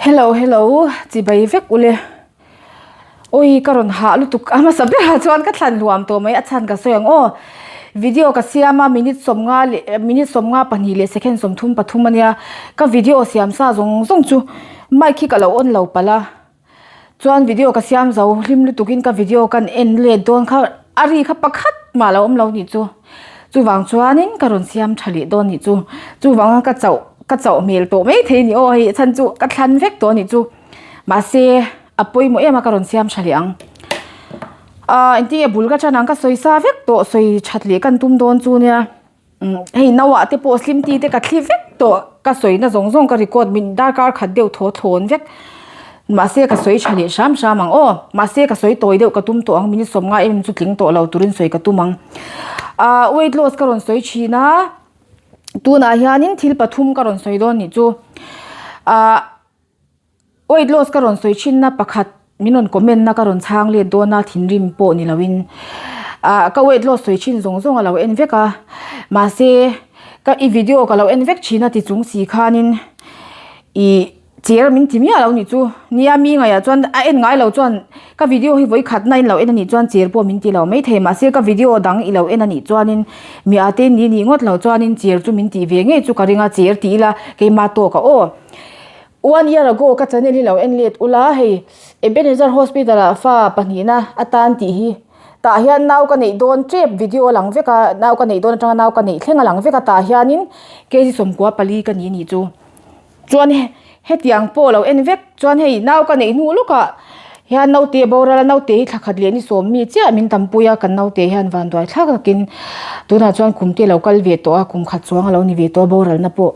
Hello hello chibai vek ule awi ka rawn hah lutuk a hmasa berah chuan ka thlan hluam tawh mai a chhan ka sawi ang aw video ka siam a minute sawmnga leh minute sawmnga pahnih leh second 33 a nia ka video siam sa zawng zawng chu mic hi ka lo on lo palh a. Chuan video ka siam zo hlim lutuk in ka video kan en let dawn kha a ri kha pakhat mah lo awm lo nih chu chuvang chuanin ka rawn siam tha leh dawn nih chu chuvanga ka chauh ka chauh hmel tawh mai thei a ni aw hei chhan chu ka thlan vek tawh a nih chu mahse a pawimawh em a ka rawn siam tha leh ang ah engtin nge bul ka tan ang ka sawi sa vek tawh sawi that leh kan tum dawn chu nia. Hei nauah te pawh slim tea te ka thli vek tawh ka sawina zawng zawng ka record min darkar khat deuh thaw thlawn vek mahse ka sawi tha leh hram hram ang aw mahse ka sawi tawi deuh ka tum tawh ang minute sawmnga em chu tling tawh lo turin sawi ka tum ang ah weight loss ka rawn sawi thin a tunah hianin thil pathum ka rawn sawi dawn nih chu ah. Weight loss ka rawn sawi thin na pakhat min rawn comment na ka rawn chhang let dawn a thinrim pawh ni lo in ah ka weight loss sawi thin zawng zawng a lo en vek a mahse ka i video ka lo en vek thin a ti chung si khanin ih cher min ti miah lo nih chu nia mi ngaihah chuan a en ngai lo chuan ka video hi vawi khat na in lo en a nih chuan cher pawh min ti lo maithei mahse ka video dang i lo en a nih chuanin mi a te ni nih ngawt lo chuanin cher chu min tih ve ngei chu ka ring a cher tih ila keimah tawk a aw. One year ago ka channel hi lo en let ula hei Ebenezer Hospital ah fa pahnihna atan tih hi tah hian nau ka neih dawn tep video a lang vek a nau ka neih dawn atanga nau ka neih thleng a lang vek a tah hianin kg 14 ka ni anih chu chuan hetiang pawh lo en vek chuan hei nau ka neih hnu lawkah hian naute a boral a naute hi thla khat leh ni sawm mi chiah min tampui a kan naute hian vanduai thlak takin tunah chuan kum te a lo kal ve tawh a kum khat chuang a lo ni ve tawh a boralna pawh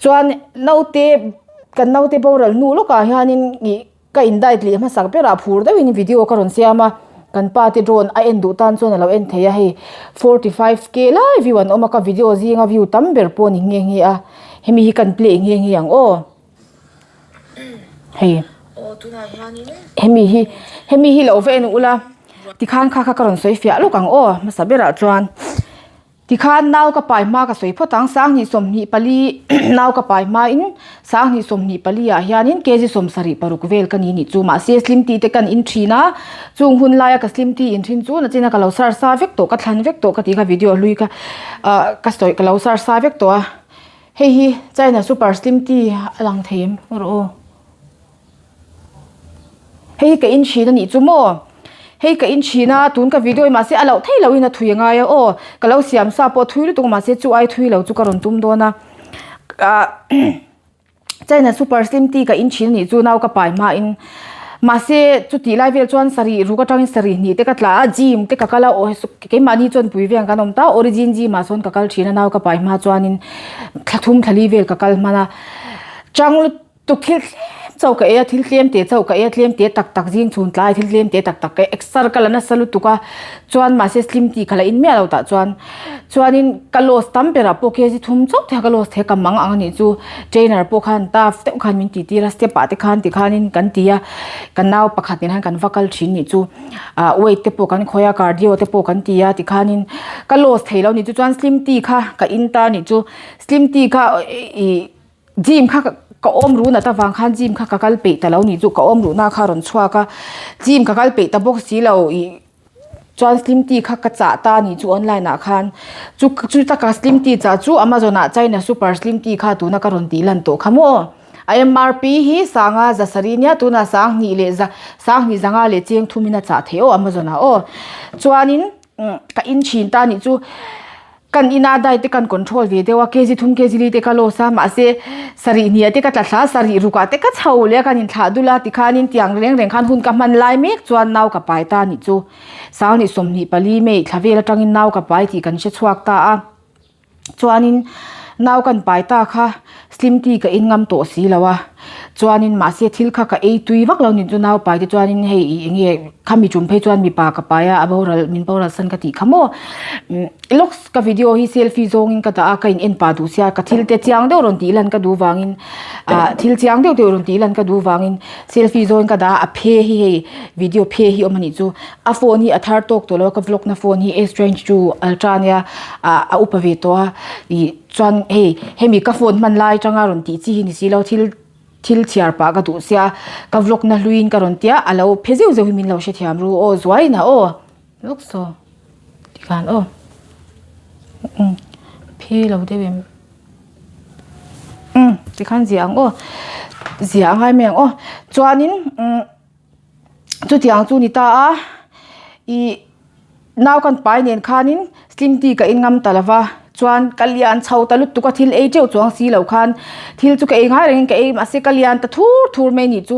chuan naute kan naute boral hnu lawkah hianin ih ka in diet leh hmasak berah phur deuhin video ka rawn siam a kan pa te drone a en duh tan chuan a lo en thei a hei 45 k lai view an awm a ka video zinga view tam ber pawh a ni nghe nghe a hemi hi kan play nghe nghe ang aw. Hei hemi hi hemi hi lo va en ula tikhan kha kha ka rawn sawi fiah lawk ang aw hmasa berah chuan tikhan nau ka pai hma ka sawi phawt ang sanghnih 24 nau ka pai hmain sanghnih 24 ah hianin kg 76 vel ka ni nih chu mahse slim tea te kan in thin a chung hun laia ka slim tea in thin chu nachina ka lo sar sa vek tawh ka thlan vek tawh ka tih kha video hlui kha ah ka sawi ka lo sar sa vek tawh a. Hei hi China super slim tea a lang thei em rawh aw. Hei hi ka in chhin a nih chu maw. Hei ka in chhin a tun ka video hi mahse a loh theih loh in a thui a ngai a aw. Ka lo siam sa pawh thui lutuk a mahse chu ai thui lo chu ka rawn tum dawn a. Ah China super slim tea ka in chhin a nih chu nau ka pai hma in. Mahse chutih lai vel chuan sarih ruk atangin sarih hnih te ka tla a gym te ka kal a aw keimahni chuan pui veng kan awm ta origin gym ah sawn ka kal thin a nau ka pai hma chuanin thla thum thla li vel ka kal hman a chang lutuk thil tlem chauh ka ei a thil tlem te chauh ka ei a tlem te tak tak zing chhun tlai thil tlem te tak tak ka ei exer ka la nasa lutuk a chuan mahse slim tea ka la in miah lo tah chuan Chuanin ka loss tam berah pawh kg thum chauh te kha ka loss thei a ka mang ang anih chu trainer pawh khan tough deuh khan min tih tir a step ah te khan tikhanin kan ti a ka nau pakhat nen khan kan va kal thin nih chu ah weight te pawh kan khawih a cardio te pawh kan ti a tikhanin ka loss thei lo nih chu chuan slim tea kha ka in ta nih chu slim tea kha ih gym kha ka awm ruh nat avang khan gym kha ka kal peih ta lo nih chu ka awm ruhna kha a rawn chhuak a gym ka kal peih ta bawk si lo ih. Chuan slim tea kha ka chah ta a nih chu online ah khan chu chu taka slim tea chah chu amazon ah china super slim tea kha tuna ka rawn tih lan tawh kha maw a mrp hi sanga za sarih nia tunah sanghnih leh za sanghnih zanga leh cheng thum in a chah theih aw amazon ah aw chuanin ka in thin ta a nih chu. Kan ina diet te kan control ve deuh a, kg thum kg li te ka loss a, mahse sarih hniah te ka tla thla a, sarih rukah te ka chho leh a, kan inthlah dul a, tikhanin tiang reng reng khan hun ka hman lai mek chuan nau ka pai ta anih chu. Sanghnih 24 May thla vel atangin nau ka pai tih kan hre chhuak ta a, chuanin nau kan pai ta kha slim tea ka in ngam tawh si lo a, chuanin mahse thil kha ka ei tui vak lo nih chu nau pai te chuanin hei ih enge khami tum phei chuan mipa ka pai a, a boral min boral san ka tih kha maw. Looks ka video hi selfie zawngin ka dah a ka in en pah duh sia ka thil te chiang deuh rawn tih lan ka duh vangin ah thil chiang deuh deuh rawn tih lan ka duh vangin selfie zawngin ka dah a a phe hi hei video phe hi awm a nih chu a phone hi a thar tawk tawh lo a ka vlog na phone hi s 22 ultra ania ah a upa ve tawh a ih chuan hei hemi ka phone hman lai atanga rawn tih chi hi ni si lo thil. Thil chhiar pah ka duh sia, ka vlog na hluiin ka rawn tia, a lo phe zeuh zeuh hi min lo hrethiam ru aw zuain a aw lawk saw tikhan aw umm phe lo deuh em umm tikhan ziah ang aw ziah a ngai mai ang aw chuanin umm. Chutiang chu ni ta a, ih nau kan pai nen khanin slim tea ka in ngam ta lo va, chuan ka lian chho ta lutuk a thil ei teuh chuang si lo khan thil chu ka ei ngai rengin ka ei mahse ka lian ta thur thur mai nih chu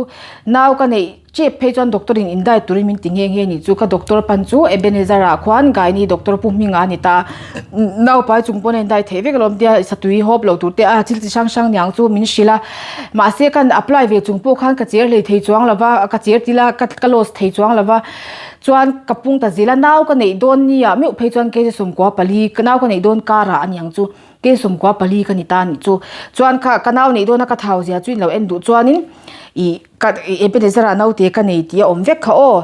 nau ka neih chep phei chuan doctor in in diet turin min ti nghe nghe nih chu ka doctor pan chu Ebenezer ah khuan Gynae doctor pu hming a ni ta nau pai chung pawn a in diet theih vek alawm tia satui hawp lo tur te a thil chi hrang hrang niang chu min hrilh a. Mahse kan apply ve chung pawh khan ka cher hlei thei chuang lo va, ka cher til a, ka loss thei chuang lo va. Chuan ka pung ta zel a, nau ka neih dawn nia meuh phei chuan kg 14 ka nau ka neih dawn karah a niang chu kg 14 ka ni ta anih chu. Chuan kha ka nau neih dawna ka thau zia chu in lo en duh chuanin ih ka Ebenezer ah naute ka nei tih a awm vek kha aw.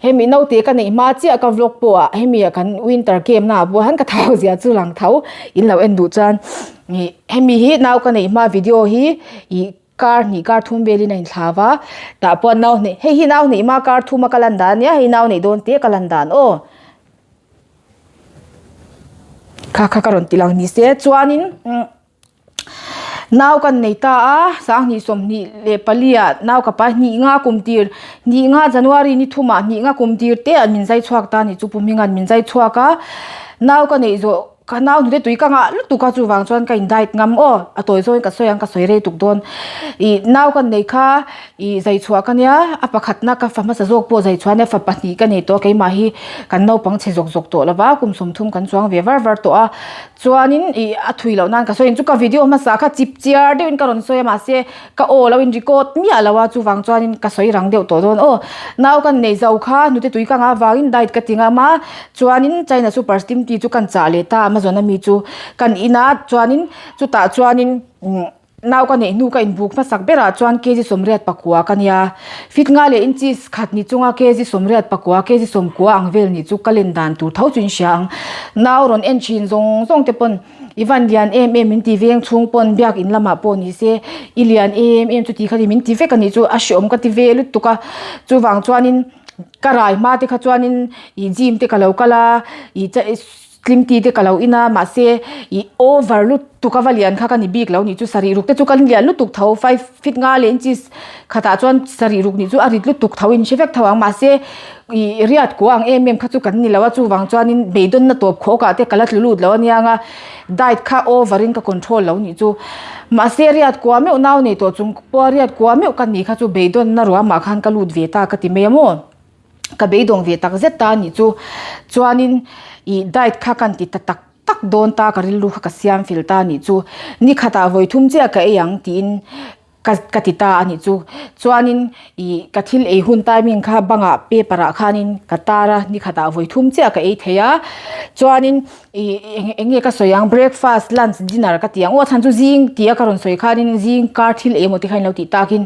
Hemi naute ka neih hma chiah ka vlog pawh ah hemi ah kan winter camp na ah pawh hian ka thau zia chu lang tho in lo en duh chuan. Ih hemi hi nau ka neih hma video hi ih kar hnih kar thum velin a inthla va tah pawh nau hnih hei hi nau hnih hma kar thuma ka lan dan ania hei nau neih dawn te ka lan dan aw kha kha ka rawn ti lang ni se chuanin umm nau kan nei ta a sanghnih sawmhnih leh pali ah nau ka pai hnih nga kum tir hnih nga january ni thumah hnih nga kum tir te ah min zai chhuak ta a ni chu pu hminga'n min zai chhuak a nau ka neih zawh. Ka nau hnute tui ka ngah lutuk a chuvang chuan ka in diet ngam aw a tawi zawngin ka sawi ang ka sawi rei tuk dawn ih nau ka nei kha ih zai chhuah ka nia a pakhatna ka fa hmasa zawk pawh zai chhuah ania fa pahnih ka nei tawh a keimah hi kan naupang chhe zawk zawk tawh lova kum 30 kan chuang ve var var tawh a chuanin ih a thui loh nan ka sawi ang chu ka video hmasa kha chip chiar deuhin ka rawn sawi a mahse Ka aw lo in record miah lo a, chuvang chuanin ka sawi rang deuh tawh dawn aw. Nau kan nei zo kha hnute tui ka ngah vangin diet ka ti ngam a, chuanin China super slim tea chu kan chah leh ta Amazon ami chu kan in a, chuanin chutah chuanin nau ka neih hnu ka inbuk hmasak berah chuan kg 84 ka nia. Fit nga leh inches khat ni chunga kg 84, kg 90 ang vel nih chu ka len dan tur tho chu in hria ang. Nau rawn en thin zawng zawng te pawn. I van lian em em min ti veng chhung pawn biak in lamah pawh ni se i lian em em chuti kha ni min ti vek a nih chu a hreawm ka ti ve lutuk a chuvang chuanin ka rai hma te kha chuanin ih gym te ka lo kal a ih slim tea te ka lo in a mahse ih over lutuk a va lian kha ka ni bik lo nih chu sarih ruk te chu kan lian lutuk tho five feet nga leh inches khatah chuan sarih ruk nih chu a rit lutuk tho in hre vek tho ang mahse ih riat kuah ang em em kha chu kan ni lo a chuvang chuanin beidawnna tawp khawk ah te ka la tlu lut lo aniang a diet kha over in ka control lo nih chu mahse riat kuah meuh nau nei tawh chung pawh a riat kuah meuh ka nih kha chu beidawnna ruamah khan ka lut ve ta ka ti mai a maw ka beidawng ve tak zet ta a nih chu chuanin ih diet kha kan ti ta tak tak dawn ta ka rilru kha ka siam fel ta a nih chu ni khatah vawi thum chiah ka ei ang tiin Ka ka ti ta a nih chu. Chuanin ih ka thil ei hun timing kha bangah paper ah khanin ka tar a, ni khatah vawi thum chiah ka ei thei a. Chuanin ih eng eng nge ka sawi ang breakfast, lunch, dinner ka ti ang aw a chhan chu zing tia ka rawn sawi khanin zing kar thil emaw te kha in lo tih takin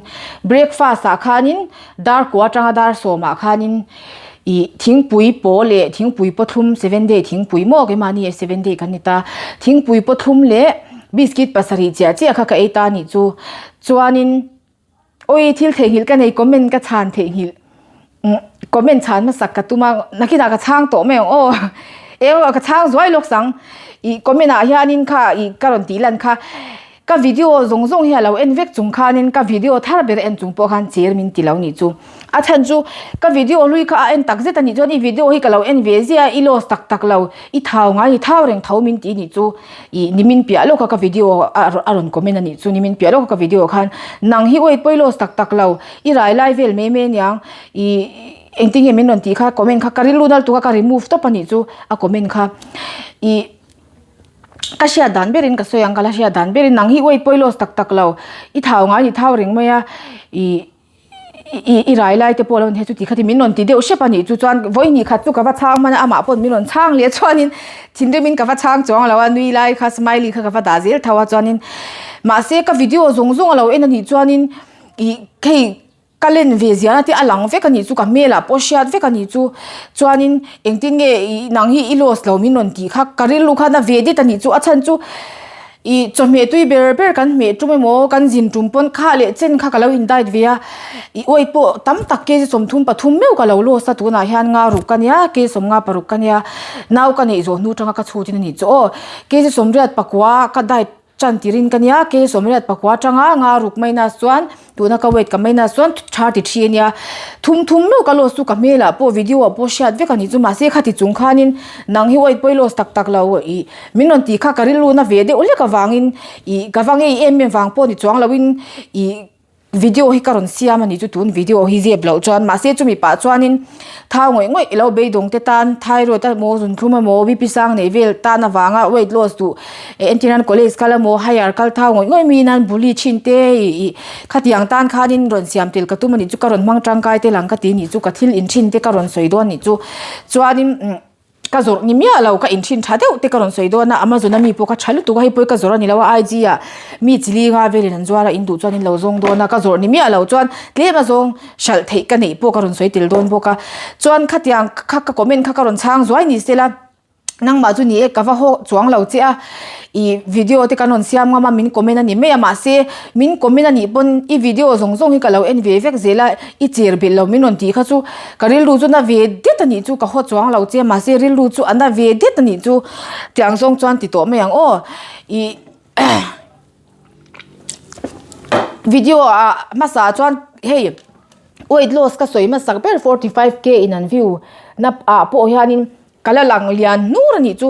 breakfast ah khanin dar kua atanga dar sawmah khanin ih thingpui paw leh thingpui pawthlum seven day thingpui maw keimahni seven day kan ni ta thingpui pawthlum leh biscuit pasarih chiah chiah kha ka ei ta anih chu chuanin awi thil theihnghilh ka nei comment ka chhan theihnghilh umm comment chhan hmasak ka tum a nakinah ka chhang tawh mai ang aw eng erawh ka chhang zuai lawk sang ih comment ah hianin kha ih ka rawn tih lan kha ka video zawng zawng hi a lo en vek chung khanin ka video thar ber en chung pawh khan cher min ti lo nih chu a chhan chu ka video hlui kha a en tak zet a nih chuan i video hi ka lo en ve ziah a i loss tak tak lo i thau ngai i thau reng tho min ti nih chu ih nimin piah lawka ka video a a rawn comment a nih chu nimin piah lawka ka video khan nang hi weight pawh i loss tak tak lo i rai lai vel mai mai aniang ih engtin nge min rawn tih kha comment kha ka rilru nal tuk a ka remove tawp a nih chu a comment kha ih ka hriat dan berin ka sawi ang ka la hriat dan berin nang hi weight pawh i loss tak tak lo i thau ngai i thau reng mai a ih. I rai lai te pawh lo ni hei chuti khati min rawn ti deuh hrep a nih chu chuan vawi hnih khat chu ka va chhang hman a amah pawh min rawn chhang leh chuanin thinrimin ka va chhang chuang lo a nui lai kha smiley kha ka va dah zel tho a chuanin mahse ka video zawng zawng a lo en a nih chuanin ih hei ka len ve ziahna te a lang vek a nih chu ka hmelah pawh hriat vek a nih chu chuanin engtin nge ih nang hi i loss lo min rawn tih kha ka rilru khan a ve det a nih chu a chhan chu. Ih chawhmeh tui ber ber kan hmeh tum emaw kan zin tum pawn kha leh chen kha ka lo in diet ve a, ih weight pawh tam tak kg 33 meuh ka lo loss a tunah hian nga ruk ka nia kg 56 ka nia nau ka neih zawh hnu tanga ka chhut in a nih chu aw kg 84 ka diet tan tirin ka nia kg 84 tanga nga ruk minus chuan Tuna ka weight ka minus chuan 33 a nia, thum thum meuh ka loss chu ka hmelah pawh video ah pawh hriat vek a nih chu mahse khati chung khanin nang hi weight pawh i loss tak tak lo ih min rawn tih kha ka rilru na ve deuh hlek avangin ih ka va ngei em em vang pawh ni chuang loin ih video hi ka rawn siam a nih chu tun video hi zep loh chuan mahse chumi pah chuanin Thau ngawih ngawih i lo beidawng te tan thyroid emaw zunthlum emaw BP sang neih vel tan avanga weight loss duh eh entir nan college kal emaw higher kal thau ngawih ngawih mi nan bully thin te ih ih khatiang tan khanin rawn siam tel ka tum anih chu ka rawn hmang tangkai tel ang ka ti nih chu ka thil in thin te ka rawn sawi dawn nih chu chuanin umm Ka zawrh ni miah lo, ka inthin tha deuh te ka rawn sawi dawn a, Amazon a mi pawh ka tha lutuk a, hei pawh hi ka zawrh a ni lo a, IG ah mi chi li nga velin an zuar a, in duh chuan in lo zawng dawn a, ka zawrh ni miah lo chuan tlem a zawng hralh theih ka neih pawh ka rawn sawi tel dawn bawk a, chuan khatiang kha ka comment kha ka rawn chhang zuai ni se la, nangmah chu ni e ka va haw chuang lo che a, ih video te kan rawn siam ngam a min comment a ni mai a mahse min comment a nih pawn i video zawng zawng hi ka lo en ve vek zel a i cher belh lo min rawn tih kha chu ka rilru chu na ve det a nih chu ka haw chuang lo che mahse rilru chu a na ve det a nih chu tiang zawng chuan ti tawh mai ang aw ih video ah hmasa chuan hei weight loss ka sawi hmasak ber 45 k in an view na ah pawh hianin. Ka la lang lian hnur a nih chu.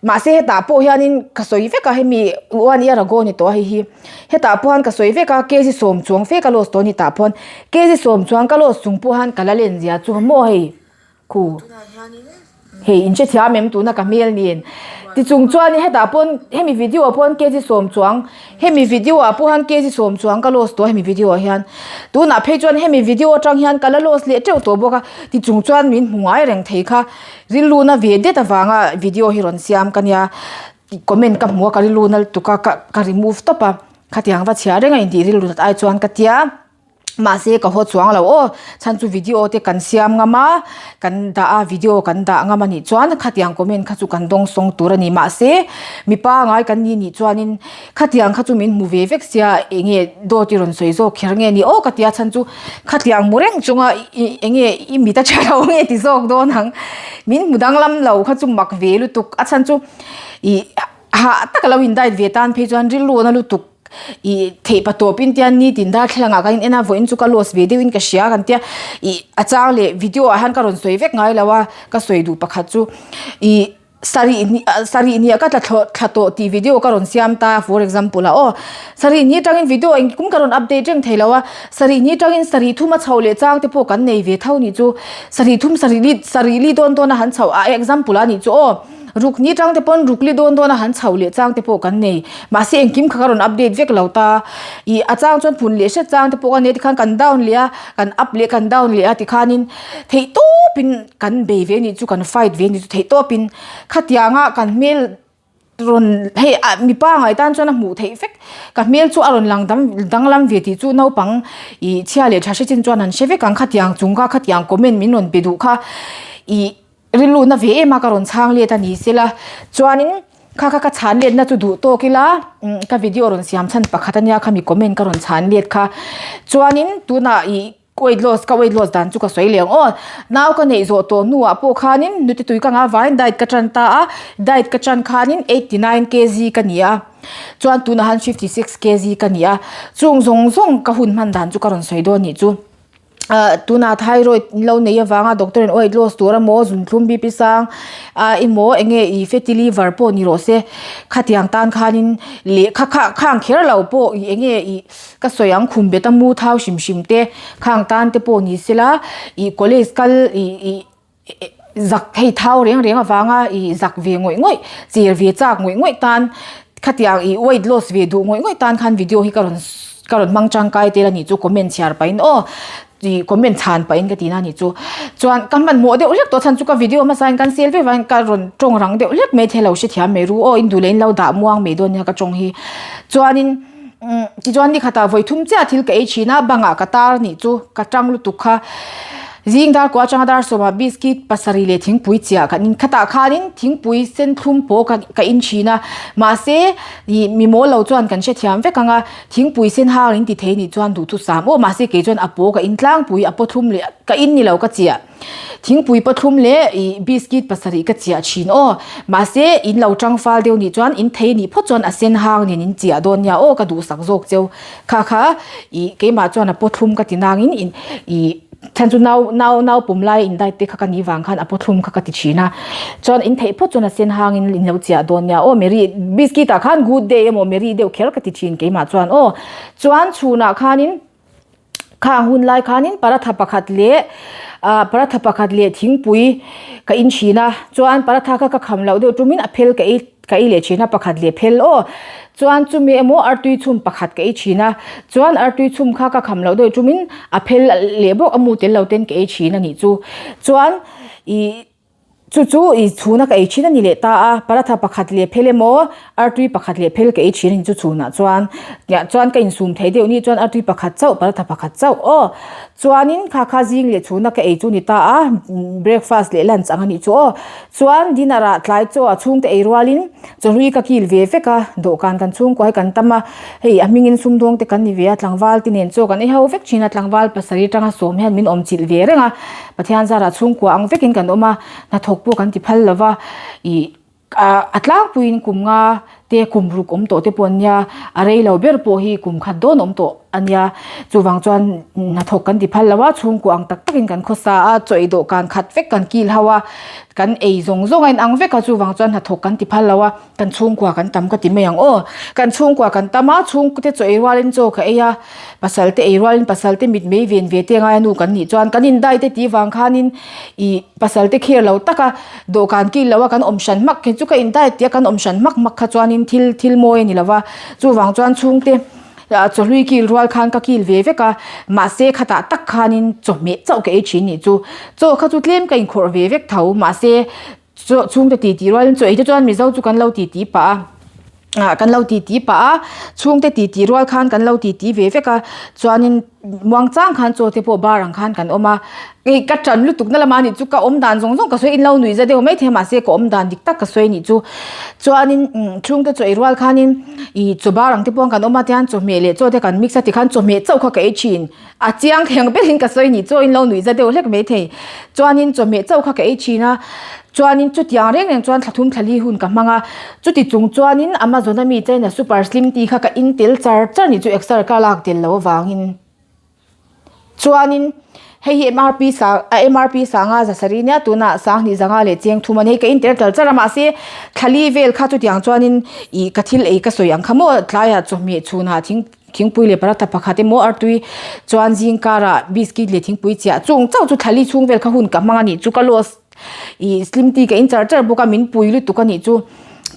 Mahse hetah pawh hianin ka sawi vek a hemi one year ago ni tawh a hei hi. Hetah pawh hian ka sawi vek a kg sawm chuang fe ka loss tawh a ni tah pawh. Kg sawm chuang ka loss chung pawh hian ka la len zia chu maw hei khu. Hei in hrethiam em tuna ka hmel nen. Tichung chuan hetah pawn hemi video ah pawn kg sawm chuang Hemi video ah pawh hian kg sawm chuang ka loss tawh a hemi video ah hian. Tunah phei chuan hemi video atang hian ka la loss leh teuh tawh bawk a, tichung chuan min hmu ngai reng thei kha. Rilru na ve det avanga video hi rawn siam ka nia, comment ka hmu a ka rilru na lutuk a ka ka remove tawp a, khatiang va chhiah reng a intih rilru that ai chuan ka tia. Mahse ka haw chuang lo aw, chhan chu video te kan siam ngam a, kan dah a video kan dah ngam a nih chuan khatiang comment kha chu kan dawng sawng tur a ni. Mahse mipa ngai kan ni nih chuanin khatiang kha chu min hmu ve vek sia eng nge dawt i rawn sawi zawk kher nge ni aw ka tia chhan chu khatiang hmu reng chunga eng nge i mit a tha lo nge ti zawk dawn ang. Min hmu danglam lo kha chu mak ve lutuk a chhan chu ih hah taka lo in diet ve tan phei chuan rilru na lutuk. Ih theih pa tawp in tia nitin darthlalang ah kan in en a vawiin chu ka loss ve deuh in ka hria kan tia ih a chang leh video ah hian ka rawn sawi vek ngai lo a ka sawi duh pakhat chu ih sarih hnih ah sarih hnih ah ka tla thlawh thla tawh tih video ka rawn siam ta for example ah aw sarih hnih atangin video engkim ka rawn update reng thei lo a sarih hnih atangin sarih thum a chho leh chang te pawh kan nei ve tho nih chu sarih thum sarih li sarih li dawn dawn a han chhoh a example ah nih chu aw. Ruk ni tang te pawn ruk li dawn dawn a han chho leh chang te pawh kan nei. Mahse engkim kha ka rawn update vek lo ta. Ih a chang chuan phun leh hret chang te pawh ka nei tikhan kan down leh a, kan up leh kan down leh a tikhanin theih tawpin kan bei ve nih chu kan fight ve nih chu theih tawpin khatianga kan hmel rawn hei ah mipa ngai tan chuan a hmuh theih vek. Ka hmel chu a rawn lang dang danglam ve tih chu naupang ih chhia leh tha hre chin chuan an hre vek ang khatiang chung kha khatiang comment min rawn pe duh kha ih. Rilru na ve em a ka rawn chhang let a ni sela chuanin kha kha ka chhan letna chu duh tawk ila umm ka video rawn siam chhan pakhat ania khami comment ka rawn chhan let kha chuanin tunah ih weight loss ka weight loss dan chu ka sawi leh ang aw nau ka neih zawh tawh hnuah pawh khanin nute tui ka ngah vangin diet ka tan ta a diet ka tan khanin 89 kg ka ni a chuan tunah han 56 kg ka ni a chung zawng zawng ka hun hman dan chu ka rawn sawi dawn nih chu. ah tunah thyroid in lo nei avanga doctor in weight loss tur emaw zunthlum BP sang ah emaw eng nge ih fatty liver pawh ni rawh se khatiang tan khanin lehkha kha khang kher lo pawh ih eng nge ih ka sawi ang khum bet a mu thau hrim hrim te khang tan te pawh ni sela ih college kal ih ih. Zak hei thau reng reng avanga ih zak ve ngawih ngawih cher ve chak ngawih ngawih tan khatiang ih weight loss ve duh ngawih ngawih tan khan video hi ka rawn ka rawn hmang tangkai tel a nih chu comment chhiar pahin aw ih comment chhan pahin ka tihna a nih chu chuan ka hmanhmawh deuh hlek tawh chhan chu ka video hmasa in kan sel vek vangin ka rawn tawng rang deuh hlek mai thei lo hrethiam mai ru aw in duh leh in lo dah muang mai dawn nia ka tawng hi chuanin umm tichuan ni khatah vawi thum chiah thil ka ei thin a bangah ka tar a nih chu ka tang lutuk kha. Zing dar kua atanga dar sawmah biscuit pasarih leh thingpui chiah kan in khatah khanin thingpui sen thlum pawh ka ka in thin a mahse ih mi mawl lo chuan kan hrethiam vek ang a thingpui sen hang in ti thei nih chuan duhthusam aw mahse kei chuan a paw ka in tlangpui a paw thlum leh ka in ni lo ka chiah. Thingpui pathlum leh ih biscuit pasarih ka chiah thin aw. Mahse in lo tang fal deuh nih chuan in thei nih phawt chuan a sen hang nen in chiah dawn nia aw ka duhsak zawk cheu. Kha kha ih keimah chuan a pawthlum ka ti nangin in ih chhan chu nau nau nau pum lai in diet te kha ka nih vang khan a pawthlum kha ka ti thin a. Chuan in theih phawt chuan a sen hang in in lo chiah dawn nia aw Mary biscuit ah khan good day emaw Mary deuh kher ka ti thin keimah chuan aw. Chuan chhunah khanin. Khang hun lai khanin paratha pakhat leh ah paratha pakhat leh thingpui ka in thin a chuan paratha kha ka kham loh deuh tumin a phel ka ei ka ei leh thin a pakhat leh phel aw chuan chumi emaw artui chhum pakhat ka ei thin a chuan artui chhum kha ka kham loh deuh tumin a phel leh bawk a mu tel lo ten ka ei thin a nih chu chuan ih. Chu chu i chhuna ka ei thin a ni leh ta a, paratha pakhat leh phel emaw artui pakhat leh phel ka ei thin a ni chu chhunah chuan tiah chuan ka insum thei deuh ni chuan artui pakhat chauh paratha pakhat chauh aw chuanin kha kha zing leh chhuna ka ei chu ni ta a breakfast leh lunch ang a nih chu aw chuan dinner ah tlai chaw a chhungte ei rualin chawhlui ka kil ve vek a dawhkan kan chhungkua hi kan tam a hei a hmingin sumdawng te kan ni ve a tlangval te nen chaw kan ei ho vek thin a tlangval pasarih atanga sawm hian min awm chilh ve reng a. Pathian zarah chhungkua ang vekin kan awm a, hnathawk pawh kan ti phal lo va, ih a tlangpuiin kum nga te kum ruk awm tawh te pawh an nia, a rei lo ber pawh hi kum khat dawn awm tawh a nia, chuvang chuan hnathawk kan ti phal lo a, chhungkua ang tak takin kan khawsa a, chaw ei dawhkan khat vek kan kil ho a, kan ei zawng zawng a inang vek a, chuvang chuan hnathawk kan ti phal lo a, kan chhungkua kan tam ka ti mai ang aw, kan chhungkua kan tam a, chhungte chaw ei rualin chaw ka ei a. Pasal te ei rualin pasal te mit mei ven ve te ngai a nu kan nih chuan kan in dai te tih vang khanin ih pasal te kher lo taka dawhkan kil lo a kan awm hran hmak khi chu ka in dai tia kan awm hran hmak hmak kha chuanin thil thil mawi a ni lo va chuvang chuan chhungte ah chawhlui kil rual khan ka kil ve vek a mahse khatah tak khanin chawhmeh chauh ka ei thin nih chu chaw kha chu tlem ka inkhawrh ve vek tho mahse Chaw chhungte ti tih rualin chaw ei te chuan Mizo chu kan lo ti ti pah a ah kan lo ti ti pah a chhungte ti tih rual khan kan lo ti ti ve vek a chuanin muang chang khan chaw te pawh bar ang khan kan awm a hei ka tan lutuk na lamah nih chu ka awm dan zawng zawng ka sawi in lo nuih za deuh mai thei a mahse ka awm dan dik tak ka sawi nih chu chuanin umm chhungte chaw ei rual khanin ih chaw bar ang te pawh kan awm a tihian chawhmeh leh chaw te kan mix a tikhan chawhmeh chauh kha ka ei thin. A chiang thleng berin ka sawi nih chuan lo nuih za deuh hlek mai thei. Chuanin chawhmeh chauh kha ka ei thin a, chuanin chutiang reng reng chuan thla thum thla li hun ka hmang a, chuti chung chuanin Amazon a mi China super slim tih kha ka in tel char char nih chu exer ka lak tel loh avangin. Chuanin hei hi MRP sang a MRP sanga za sarih nia tunah sanghnih zanga leh cheng thum a ni hei ka in tel char char a mahse thla li vel kha chutiang chuanin ih ka thil ei ka sawi ang kha maw tlaiah chawhmeh chhunah thing Thingpui leh paratha pakhat emaw artui chuan zing karah biscuit leh thingpui chiah chung chauh chu thlali chhung vel kha hun ka hmang a nih chu ka loss ih slim tea ka in char char bawk a min pui lutuk a nih chu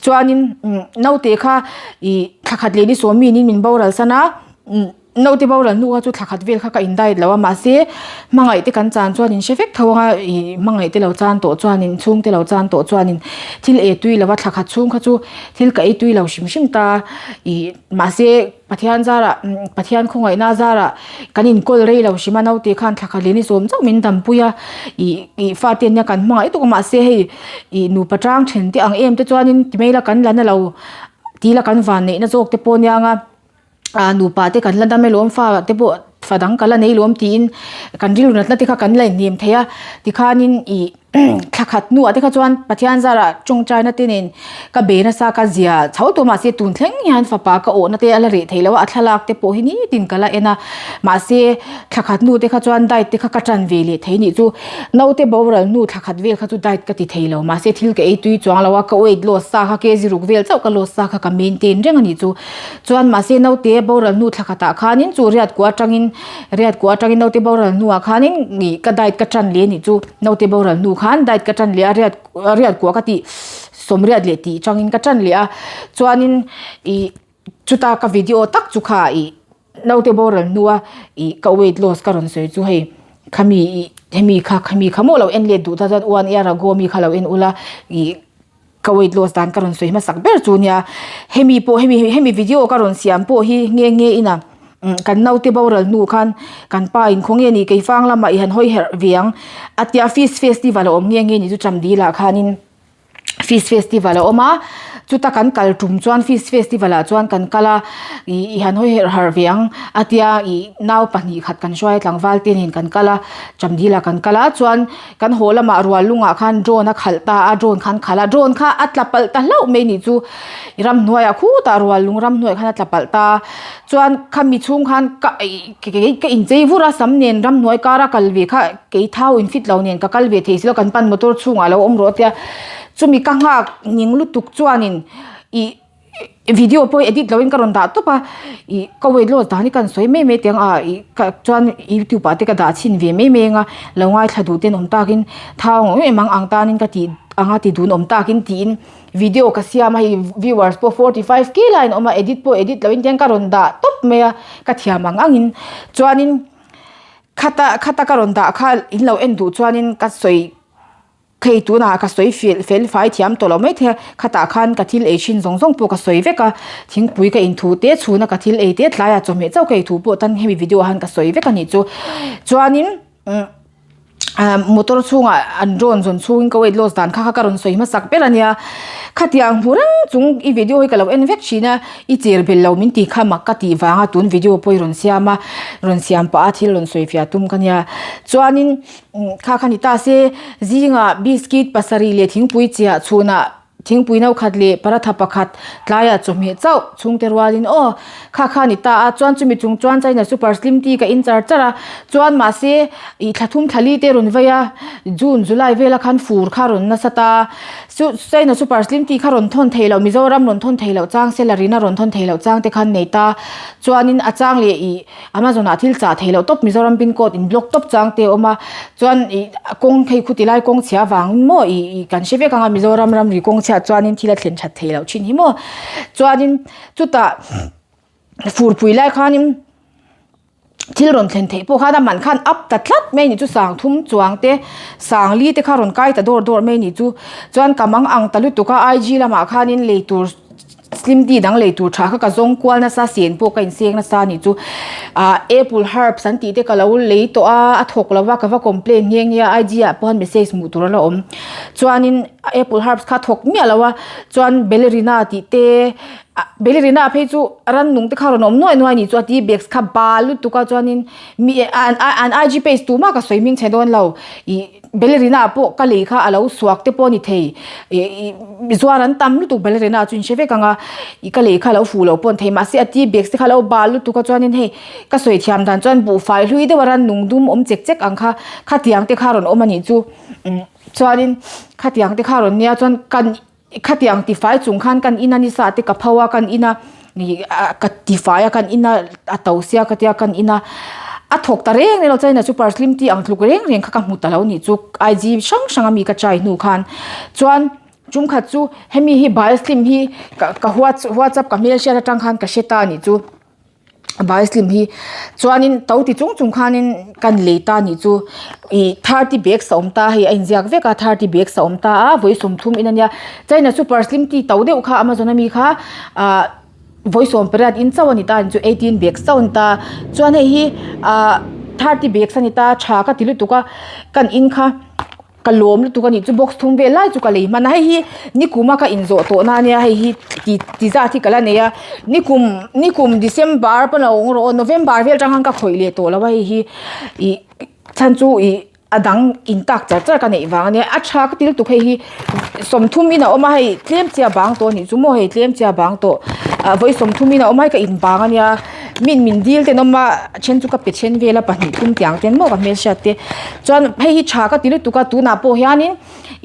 chuanin umm naute kha ih thla khat leh ni sawm mi niin min boral san a umm naute boral hnu kha chu thla khat vel kha ka in diet lo a mahse hmangaih te kan chan chuan in hre vek tho anga ih hmangaih te lo chan tawh chuanin chhungte lo chan tawh chuanin thil ei tui lo a thla khat chhung kha chu thil ka ei tui lo hrim hrim ta ih. Mahse, Pathian zarah, Pathian khawngaihna zarah kan inkawl rei lo hrim a, naute khan thla khat leh ni sawm chauh min dampui a, ih ih fate nia kan hmangaih tuk a, mahse hei ih nupa tang then te ang em te chuanin ti mai la kan la na lo ti la kan van neihna zawk te pawh nia anga ah nupa te kan la dam elaw fa te pawh fa dang ka la nei lawm tiin kan rilru natna te kha kan la inhnem thei a, tikhanin ih. Thla khat hnuah te kha chuan Pathian zarah tawngtaina te nen ka be nasa ka zia chho tawh mahse tun thleng hian fapa ka awhna te a la reh thei lo a, a thlalak te pawh hi nitin ka la en a mahse thla khat hnu te kha chuan diet te kha ka tan ve leh thei nih chu naute boral hnu thla khat vel kha chu diet ka ti thei lo mahse thil ka ei tui chuang lo a ka weight loss sa kha kg ruk vel chauh ka loss sa kha ka maintain reng a nih chu chuan mahse naute boral hnu thla khatah khanin chu riat kuah atangin riat kuah atangin naute boral hnuah khanin ih ka diet ka tan leh a nih chu. Naute boral hnu khan diet ka tan leh a riat riat kuah ka tih sawm riat leh tih changin ka tan leh a chuanin ih chuta ka video tak chu kha ih naute boral hnua ih ka weight loss ka rawn sawi chu hei khami ih hemi kha khami kha maw lo en let duh ta chuan one year ago mi kha lo en ula ih ka weight loss dan ka rawn sawi hmasak ber chu nia hemi pawh hemi hemi video ka rawn siam pawh hi nghe nghe ina. Kan naute boral hnu khan kan pa in khaw nge ni keifang lamah i han hawi herh ve ang a tia fees festival a awm nghe nghe ni chu Chamdil ah khanin fees festival a awm a chuta kan kal tum chuan fees festival ah chuan kan kal a ih i han hawi herh harh ve ang a tia ih nau pahnih khat kan hruai a tlangval te nen kan kal a Chamdil ah kan kal a chuan kan haw lamah rual lungah khan drone a khalh ta a drone khan khalh a drone kha a tla palh ta hlauh mai nih chu ramhnuaiah khutah rual lung ramhnuaiah khan a tla palh ta chuan khami chhung khan ka ih ka inchei vur a sam nen ramhnuai kara kal ve kha kei thau in fit lo nen ka kal ve thei silo kan pan motor chhungah alo awm rawh a tia chumi ka nghak ning lutuk chuanin ih video pawh hi edit loin ka rawn dah tawp a ih ka weight loss dan hi ka han sawi mai mai teh ang a ih ka chuan youtube ah te ka dah chhin ve mai mai ang a lo ngaithla duh ten awm takin thau ang em ang ang tanin ka tih anga ti dun awm takin tiin video ka siam a hei viewers pawh 45 k laiin a awm a edit pawh edit loin tiang ka rawn dah tawp mai a ka thiam ang angin chuanin khata khata ka rawn dah kha in lo en duh chuanin ka sawi Hei tunah ka sawi fel fel fai thiam tawh lo mai thei a, khatah khan ka thil ei thin zawng zawng pawh ka sawi vek a, thingpui ka inthu te chhuna ka thil ei te tlaiah chawhmeh chauh ka ei thu pawh tan hemi video ah han ka sawi vek a nih chu. Chuanin umm ah motor chhungah an drone zawn chhungin ka weight loss dan kha kha ka rawn sawi hmasak ber a nia, khatiang hmu reng chung i video hi ka lo en vek thin a, i cher bel lo min tih kha mak ka tih vanga tun video pawh i rawn siam a, rawn siam pah a thil rawn sawi fiah tum ka nia. Chuanin. Kha kha ni ta se, zingah biscuit pasarih leh thingpui chiah chhunah thingpui no khat leh paratha pakhat tlaiah chawhmeh chauh chhungte rualin aw kha kha ni ta a, chuan chumi chung chuan China super slim tea ka in char char a, chuan mahse ih thla thum thla li te rawn vei a, June July vela khan fur kha rawn nasa ta, China super slim tea kha rawn thawn thei loh Mizoram rawn thawn thei loh chang salary na rawn thawn thei loh chang te khan nei ta, chuanin a chang leh ih. Amazon ah thil chah theih loh tawp Mizoram pin code in block tawp chang te a awm a chuan ih kawng hei khuti lai kawng chhia vang maw ih ih kan hre vek ang a Mizoram ramri kawng chhiah chuanin thil a thlen that theih loh thin hi maw chuanin chutah furpui lai khanin thil rawn thlen theih pawh khan a man khan up ta tlat mai a ni chu sang thum chuang te sang li te kha rawn kai ta dawr dawr mai a ni chu chuan ka mang ang ta lutuk a IG lamah khanin lei tur. Slim tea dang lei tur tha kha ka zawng kual nasa sen pawh ka inseng nasa a nih chu ah apple herbs an tih te ka lo lei tawh a a thawk lo va ka va complain nghe nghe a IG ah pawh message hmuh tur a la awm chuanin apple herbs kha a thawk miah lo a chuan ballerina tih te ah ballerina phei chu rannung te kha a rawn awm nuai nuai a nih chu a tea bags kha bal lutuk a chuanin mi an an IG page tumah ka sawi hming chhe dawn lo ih. Ballerina pawh ka lei kha a lo suak te pawh a ni thei ih ih zuar an tam lutuk ballerina chu in hre vek ang a ih ka lei kha a lo fuh loh pawh a ni thei mahse a tea bags te kha a lo bal lutuk a chuanin hei ka sawi thiam dan chuan buhfai hlui deuh a rannung dum awm chek chek ang kha khatiang te kha a rawn awm a nih chu umm chuanin khatiang te kha a rawn nia chuan kan Khatiang tifai chung khan kan ina nisa te ka pho a kan ina ih ka tifai a kan ina a to sia ka tia kan ina a thawk ta reng reng lo chuan super slim tea ang tluk reng reng kha ka hmu ta lo nih chu IG hrang hrang ami ka try hnu khan chuan tum khat chu hemi hi bai slim hi ka ka whatsapp ka hmelhriat atang khan ka hre ta nih chu. Baislim hi chuanin to ti chung chung khanin kan lei ta nih chu ih 30 bags a awm ta hei a inziak vek a 30 bags a awm ta a vawi 30 in ania china super slim tea to deuh kha amazon ami kha ah vawi sawm pariat in chauh ani ta chu 18 bags chauh ani ta chuan hei hi ah 30 bags ani ta tha ka ti lutuk a kan in kha. Ka lawm lutuk a nih chu box thum vel lai chu ka lei hman a hei hi nikum a ka inzawh tawh na ania hei hi ti ti zat hi ka la nei a nikum nikum December pawn a awng rawh aw November vel atang khan ka khawih leh tawh lo a hei hi ih chhan chu ih a dang in tak char char ka neih vang ania a tha ka ti lutuk hei hi 30 in a awm a hei tlem chiah bang tawh a nih chu maw hei tlem chiah bang tawh ah vawi 30 in a awm a hei ka in bang ania min min dil ten awm a a then chu ka pe then vel a pahnih thum tiang ten maw ka hmelhriat te chuan hei hi tha ka ti lutuk a tunah pawh hianin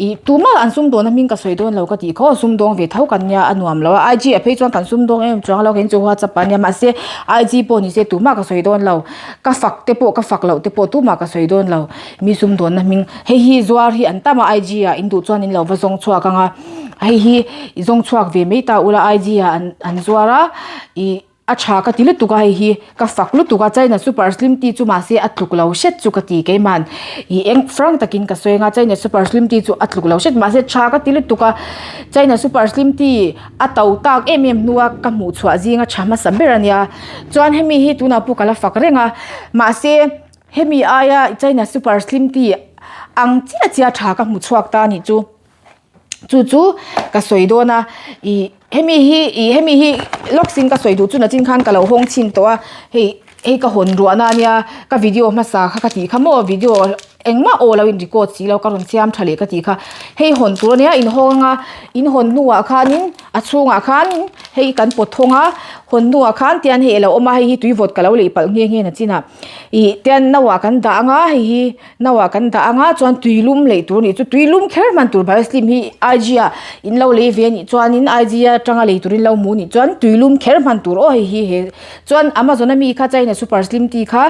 ih tumah an sumdawn a hming ka sawi dawn lo ka tih khaw sumdawng ve tho kan nia a nuam lo a IG ah phei chuan kan sumdawng em chuang lo kei chu whatsapp ah nia mahse IG pawh ni se tumah ka sawi dawn lo ka fak te pawh ka fak loh te pawh tumah ka sawi dawn lo mi sumdawnna hming hei hi zuar hi an tam a IG ah in duh chuan in lo va zawng chhuak ang a hei hi i zawng chhuak ve mai ta ula IG ah an an zuar a ih. A tha ka ti lutuk a hei hi ka fak lutuk a China super slim tea chu mahse a tluk lo hret chu ka ti keiman ih eng frank takin ka sawi anga China super slim tea chu a tluk lo hret mahse tha ka ti lutuk a China super slim tea a to tak em em hnua ka hmuh chhuah zinga tha hmasa ber a nia chuan hemi hi tunah pawh ka la fak reng a mahse hemi aia China super slim tea ang chiah chiah tha ka hmu chhuak ta a nih chu. Chu chu ka sawi dawn a ih hemi hi ih hemi hi lawk in ka sawi duh chu nachin khan ka lo hawng chhin tawh a hei hei ka hawn ruahna a nia ka video hmasa kha ka tih kha maw video engmah aw lo in record si lo ka rawn siam tha leh ka tih kha hei hawn tur a nia in hawng anga in hawn hnuah khanin a chhungah khan hei kan pawt thawng a hawn hnuah khan tian hei a lo awm a hei hi tui vawt ka lo lei palh nghe nghe nachinah ih tian no ah kan dah anga hei hi. No ah kan dah anga chuan tui lum lei tur a nih chu tui lum kher hman tur bioslim hi IG ah in lo lei ve a nih chuanin IG atanga lei turin lo hmu a nih chuan tui lum kher hman tur aw hei hi he chuan Amazon ami kha China super slim tea kha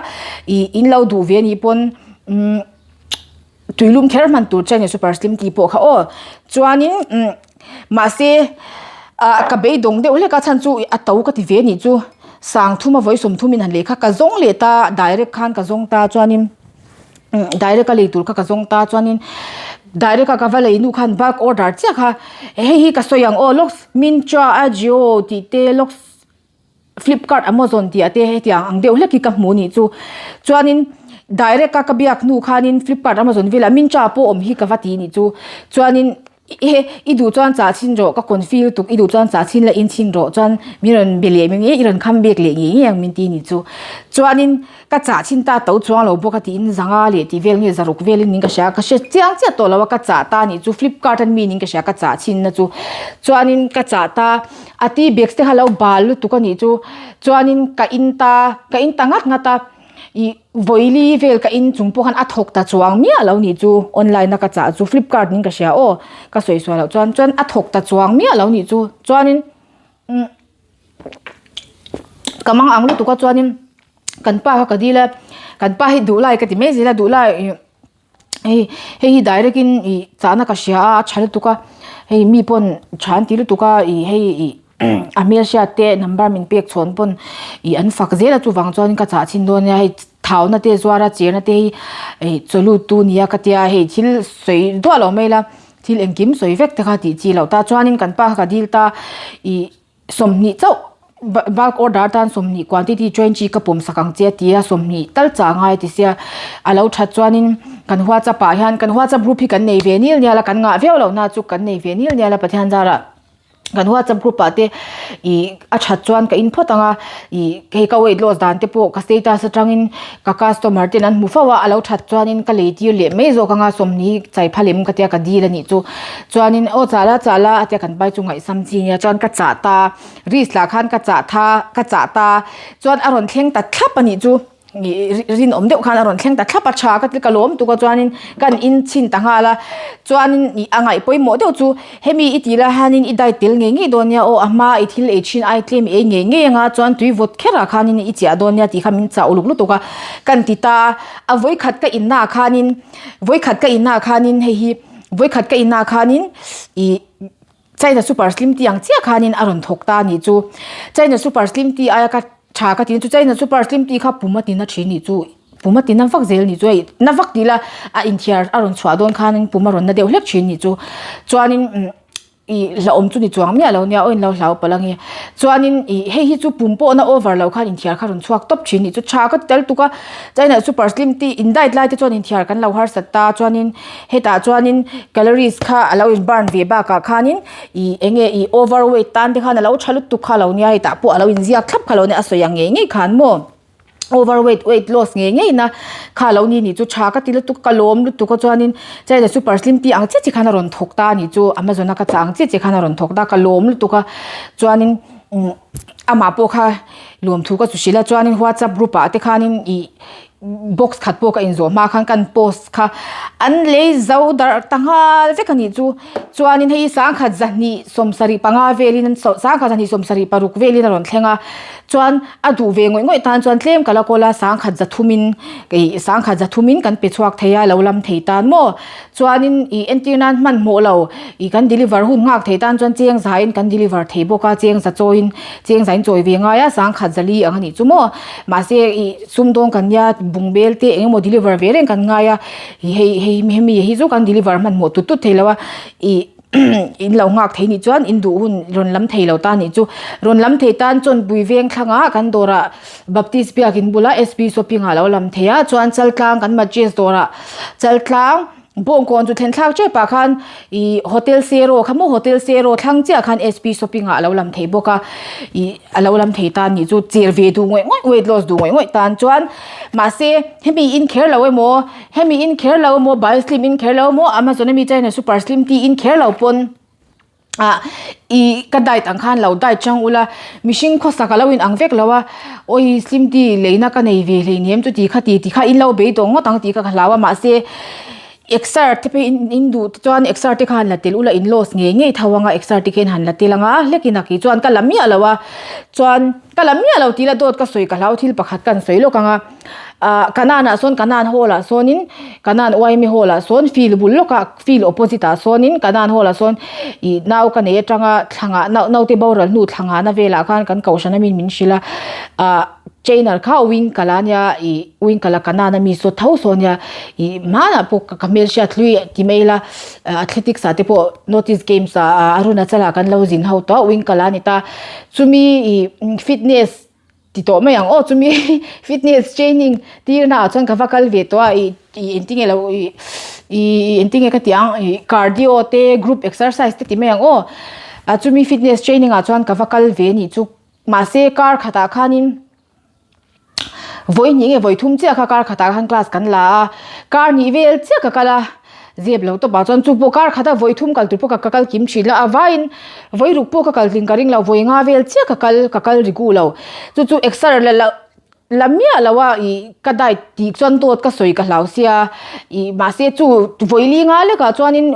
ih in lo duh ve a nih pawn umm tui lum kher hman tur China super slim tea pawh kha aw chuanin umm mahse ah ka beidawng deuh hlek a chhan chu a to ka ti ve a nih chu sangthum a vawi sawmthum in han lei kha ka zawng leh ta direct khan ka zawng ta chuanin. Direct a lei tur kha ka zawng ta chuanin direct a ka va lei nu khan bulk order chiah kha hei hi ka sawi ang aw lawks Myntra Ajio tih te lawks Flipkart Amazon tih ah te hetiang ang deuh hlek hi ka hmu anih chu chuanin direct a ka biak hnu khanin Flipkart Amazon velah Myntra pawh awm hi ka va ti anih chu chuanin. Ehe, i duh chuan chah chhin rawh, ka confi lutuk, i duh chuan chah chhin la in chhin rawh, chuan min rawn be leh ngei, i rawn kham bek leh ngei ngei ang min ti ni chu. Chuanin ka chah chhin ta to chuang lo bawk a tiin zanga leh tih vel nge zaruk velin in ka hria, ka hre chiang chiah tawh lo a, ka chah ta nih chu flipkart an mi niin ka hria ka chah chhin na chu. Chuanin ka chah ta, a tea bags te kha lo bal lutuk a nih chu, chuanin ka in ta, ka in ta ngat ngat a. Ih vawili vel ka in chung pawh khan a thawk ta chuang miah lo nih chu online a ka chah chu flipkart in ka hria aw ka sawi sual loh chuan chuan a thawk ta chuang miah lo nih chu chuanin umm ka mang ang lutuk a chuanin kan pa kha ka dil a kan pa hi duh lai ka ti mai zel a duh lai ih. Hei hei hi direct in ih chahna ka hria a a tha lutuk a hei mi pawn tha an ti lutuk a ih hei ih a hmelhriat te number min pek chhawn pawn ih an fak zel a chuvang chuan ka chah chhin dawn nia hei thauna te zuar a chirna te hi ih chaw lut tu nia ka tia hei thil sawi duah lo mai la thil engkim sawi vek te kha tih chi loh ta chuanin kan pa kha ka dil ta ih. 20 chauh bulk order atan 20 quantity 20 ka pawm sak ang che a ti a 20 tal chah a ngai a ti sia a lo that chuanin kan whatsapp ah hian kan whatsapp group hi kan nei ve nil nial a kan ngah viau loh na chu kan nei ve nil nial a Pathian zarah kan whatsapp group ah te ih a that chuan ka in phawt ang a ih hei ka weight loss dan te pawh ka status atangin ka customer ten an hmu fo a a lo that chuanin ka lei tir leh mai zawk ang a 20 chai phalem ka tia ka dil a nih chu. Chuanin aw chah la chah la a tia kan pai chu ngaihsam chi nia chuan ka chah ta risk lah khan ka chah tha ka chah ta chuan a rawn thleng ta thlap a nih chu ih rinawm deuh khan a rawn thleng ta thlap a tha ka ti ka lawm tuk a chuanin kan in chhin ta nghal a chuanin ih a ngaih pawimawh deuh chu hemi i tih lai hianin i diet tel ngei ngei dawn nia aw a hma i thil ei thin ai tlem i ei ngei ngei anga chuan tui vawt kherah khanin i chiah dawn nia tih kha min chah uluk lutuk a kan ti ta a vawikhat ka innaah khanin vawikhat ka innaah khanin hei hi. Vawikhat ka inah khanin ih China super slim tea ang chiah khanin a rawn thawk ta a nih chu. China super slim tea aia ka tha ka tih chu China super slim tea kha pum a tina thin nih chu pum a tina vak zel nih chu hei na vak tih ila a inthiar a rawn chhuah dawn khanin pum a rawn na deuh hlek thin nih chu. Chuanin umm Ih hlauhawm chu ni chuang miah lo nia aw in lo hlau palh ange. Chuanin ih hei hi chu pum pawh na over lo khan inthiar kha rawn chhuak tawp thin nih chu tha ka ti tel tuk a. China super slim tih in diet lai te chuan inthiar kan lo harsat ta chuanin hetah chuanin calories kha a lo in burn ve bakah khanin ih eng nge ih over weight tan te khan a lo tha lutuk kha lo nia hetah pawh a lo inziak thlap kha lo nia a sawi ang ngei ngei khan maw. Over weight weight loss ngei ngei na kha lo ni nih chu tha ka ti lutuk ka lawm lutuk a chuanin china super slim tea ang chiah chiah khan a rawn thawk ta a nih chu amazon a ka chah ang chiah chiah khan a rawn thawk ta ka lawm lutuk a chuanin umm amah pawh kha lawmthu ka chu hrilh a chuanin whatsapp group ah te khanin ih. box khat pawh ka inzawh hma khan kan post kha an lei zo darh ta nghal vek a nih chu chuanin hei sangkhat zahnih sawmsarih panga velin sangkhat zahnih sawmsarih paruk velin a rawn thleng a chuan a duh ve ngawih ngawih tan chuan tlem ka la kawl a sangkhat zathumin ih sangkhat zathumin kan pe chhuak thei a lo lam thei tan maw chuanin ih entir nan hmanhmawh lo ih kan deliver hun nghak thei tan chuan cheng zain kan deliver thei bawk a cheng za chawiin cheng zain chawi ve ngai a sangkhat zali ang a nih chu maw mahse ih sumdawng kan nia bungbel te eng emaw deliver ve reng kan ngai a ih hei hei hemi hi chu kan deliver hmanhmawh tut tut thei lo a ih in lo nghak thei nih chuan in duh hun rawn lam thei lo ta nih chu rawn lam thei tan chawnpui veng thlangah kan dawrah Baptist biakin bula SP shopping ah lo lam thei a chuan Chaltlang kan Matches dawrah Chaltlang bawngkawn chu thlen thlak tep ah khan ih hotel sero kha maw hotel sero thlang chiah khan SP shopping ah a lo lam thei bawk a ih a lo lam thei tan nih chu cher ve duh ngawih ngawih weight loss duh ngawih ngawih tan chuan mahse hemi in kher lo emaw hemi in kher lo emaw bio slim in kher lo emaw amazon ami china super slim tih in kher lo pawn. ah ih ka diet ang khan lo diet chang ula mihring khawsak a lo in ang vek lo a awi slim tea leina ka nei ve hleinem chuti kha ti ti kha in lo beidawng ngawt ang tih kha ka hlau a mahse exer te pawh in in duh te chuan exer te kha han la tel ula in loss ngei ngei tho anga exer te khian han la tel anga hlekin a kei chuan ka la miah lo a chuan ka la miah lo tih la dawt ka sawi ka hlau thil pakhat ka han sawi lawk ang a. Ah Kanan ah sawn Kanan hall ah sawnin Kanan uaimi hall ah sawn field bul lawkah field opposite ah sawnin Kanan hall ah sawn ih nau ka nei atanga thlangah nau naute boral hnu thlangah na velah khan kan kohhran ami min hrilh a ah trainer kha wing kala ania ih wing kala Kanan ami saw tho saw ania ih hmanah pawh ka hmelhriat hlui ti mai ila athletics ah te pawh notice games ah Arunachal ah kan lo zin ho tawh a wing kala a ni ta chumi ih fitness Ti tawh mai ang aw chumi fitness training tir na ah chuan ka va kal ve tawh a ih ih engtin nge lo ih ih engtin nge ka tih ang ih cardio te group exercise te ti mai ang aw ah chumi fitness training ah chuan ka va kal ve anih chu mahse kar khatah khanin vawi hnih nge vawi thum chiah kha kar khatah khan class kan la a kar hnih vel chiah ka kal a. Zep lo tawp ah chuan chu pawh kar khat a vawi thum kal tur pawh ka kal kim thin la a vaiin vawi ruk pawh ka kal tling ka ring lo vawi nga vel chiah ka kal ka kal ri ku lo chu chu exer la la la miah lo a ih ka diet tih chuan dawt ka sawi ka hlau sia ih mahse chu vawi li nga lek ah chuanin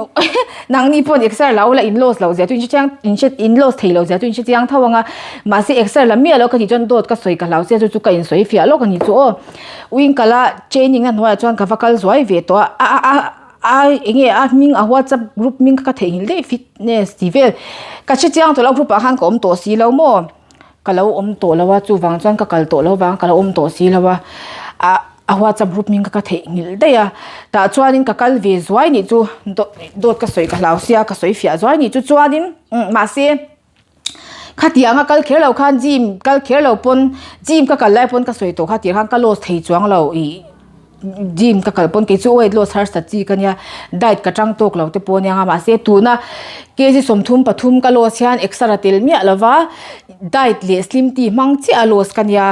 nangni pawh exer lo la in loss loh zia chu in hre chiang in hre in loss thei loh zia chu in hre chiang tho ang a mahse exer la miah lo ka tih chuan dawt ka sawi ka hlau sia chu chu ka in sawi fiah lawk a ni chu aw. Wingkal a training a hnuaiah chuan ka va kal zuai ve tawh a a a a eng nge a hming a whatsapp group hming kha ka theihnghilh daih fitness tih vel ka hre chiang tawh lo group ah khan ka awm tawh si lo maw ka lo awm tawh lo a chuvang chuan ka kal tawh lo vang ka lo awm tawh si lo a ah a whatsapp group hming kha ka theihnghilh daih a tah chuanin ka kal ve zuai nih chu dawt dawt ka sawi ka hlau sia ka sawi fiah zuai nih chu chuanin mahse. Khatianga kal kher lo khan gym kal kher lo pawn gym ka kal lai pawn ka sawi tawh kha tir khan ka loss thei chuang lo ih gym ka kal pawn kei chu weight loss harsat chi ka nia diet ka tang tawk lo te pawh ania nga mahse tuna kg 33 ka loss hian exer a tel miah lova diet leh slim tea hmang chiah a loss ka nia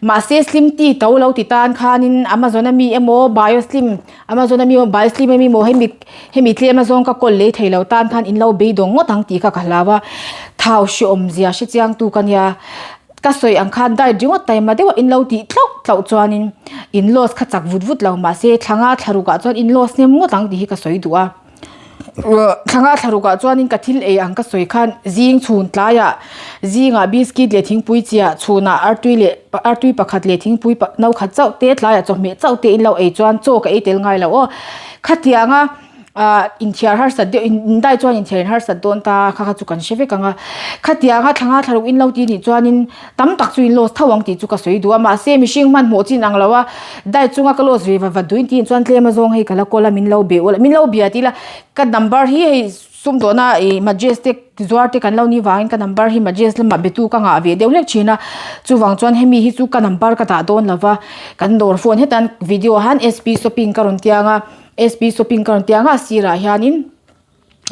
mahse slim tea to lo ti tan khanin amazon ami emaw bio slim Amazon ami maw buy slim ami maw hemi hemi tlem azawng ka kawl lei thei lo tan khan in lo beidawng ngawt ang tih kha ka hlau a thau hreawm zia hre chiang tu ka nia ka sawi ang khan diet ringawt taima deuh a in lo tih tlauh tlauh chuanin in loss kha chak vut vut lo mahse thlanga thlaruk ah chuan in loss hnem ngawt ang tih hi ka sawi duh a. Thlanga thlarukah chuanin ka thil ei ang ka sawi khan zing chhun tlaiah zingah biscuit leh thingpui chiah chhunah artui leh artui pakhat leh thingpui no khat chauh te tlaiah chawhmeh chauh te in lo ei chuan chaw ka ei tel ngai lo aw khatianga ah inthiar harsat deuh in dai chuan inthiar in harsat dawn ta kha kha chu kan hre vek ang a khatianga thlanga thlaruk in lo ti nih chuanin Tam tak chu in loss tho ang tih chu ka sawi duh a, mahse mihring hmanhmawh chin ang lo a, diet chunga ka loss ve va va duin tiin chuan tlem azawng hei ka la kawl a, min lo be ula, min lo bia tih ila ka number hi hei sumdawhna ih majestic zuar te kan lo ni vangin ka number hi majes lamah betu ka ngah ve deuh hlek thin a, chuvang chuan hemi hi chu ka number ka dah dawn lo va, kan dawr phone hetan video ah hian sp shopping ka rawn tiang a, sp shopping ka rawn tiang a, a sirah hianin.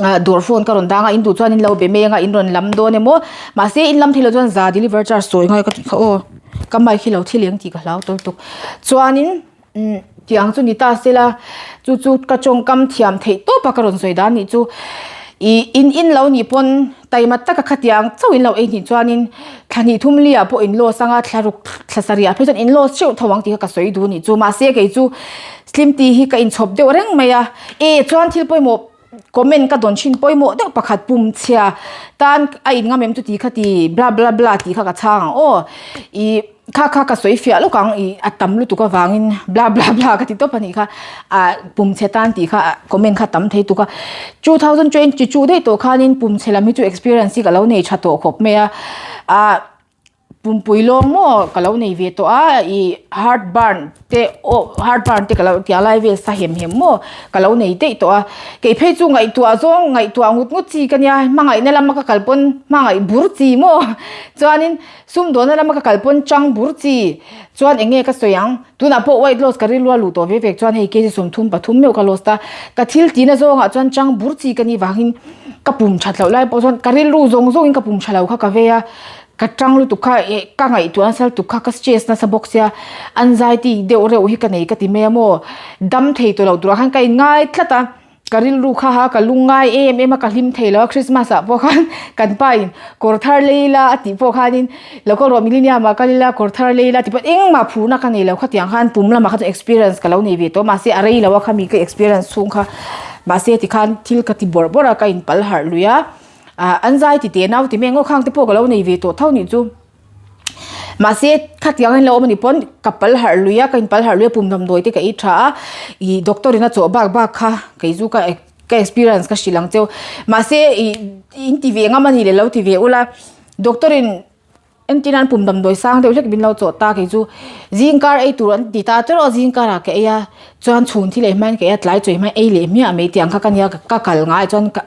ah dawr phone ka rawn dang a in duh chuan in lo be mai anga in rawn lam dawn emaw mahse in lam theilo chuan za deliver charge sawi ngai ka tih kha aw ka mic hi lo thil eng tih ka hlau tawl tuk chuanin umm tiang chu ni ta sela chu chu ka tawngkam thiam theih tawp a ka rawn sawi dan nih chu ih in in lo nih pawn. Taima taka khatiang chauh in lo ei hnih chuanin thla hnih thum li ah pawh in loss anga thla ruk thla sarih ah phei chuan in loss teuh tho ang tih kha ka sawi duh a nih chu. Mahse kei chu slim tea hi ka inchhawp deuh reng mai a, e chuan thil pawimawh comment ka dawn thin pawimawh deuh pakhat pum chhia tan a in ngam em chu tih kha ti bla bla bla tih kha ka chhang ang aw ih kha kha ka sawi fiah lawk ang ih a tam lutuk avangin bla bla bla ka ti tawp a nih kha ah pum chhe tan tih kha comment kha tam thei tuk a 2022 daih tawh khanin pum chhe lam hi chu experience hi ka lo nei tha tawh khawp mai a ah Pumpui lawng maw ka lo nei ve tawh a ih heart burn te aw heart burn te ka lo tia lai vel sa hem hem maw ka lo nei daih tawh a kei phei chu ngaihtuah zawng ngaihtuah ngut ngut chi ka nia hmangaihna lama ka kal pawn hmangaih bur chi maw chuanin sumdawnna lama ka kal pawn chang bur chi chuan eng nge ka sawi ang tunah pawh weight loss ka rilru a luh tawh ve vek chuan hei kg 33 meuh ka loss ta ka thil tihna zawngah chuan chang bur chi ka nih vangin ka pum that loh lai pawh chuan ka rilru zawng zawngin ka pum tha lo kha ka vei a. Ka tang lutuk kha eh ka ngaihtuah nasa lutuk kha ka stress nasa bawk sia anxiety deuh reuh hi ka nei ka ti mai a maw dam thei tawh loh turah khan ka inngai tlat a ka rilru kha ha ka lungngai em em a ka hlim thei lo a christmas ah pawh khan kan pa in kawr thar lei ila a tih pawh khanin lo kal rawh millennium ah kal ila kawr thar lei ila tih pawh engmah phurna ka nei lo khatiang khan pum lamah kha chuan experience ka lo nei ve tawh mahse a rei lo a khami ka experience chhung kha mahse tikhan thil ka ti bawrh bawrh a ka inpal harh lui a. Ah an zai ti te nau ti mai ang aw khang te pawh ka lo nei ve tawh tho nih chu mahse khatiang in lo awm a nih pawn ka pal harh lui a ka in pal harh lui a pum damdawi te ka ei tha a ih doctor in a chawh bak bak kha kei chu ka ka experience ka hrilh ang cheu mahse ih in ti ve ngam a nih leh lo ti ve ula doctor in. Entir nan pum damdawi sang deuh hlek min lo chawh ta kei chu zingkar ei tur an ti ta tawrh a zingkarah ka ei a chuan chhun thil ei hmain ka ei a tlai chawi hmain ei leh hmiah mai tih ang kha ka nia ka kal ngai chuan ka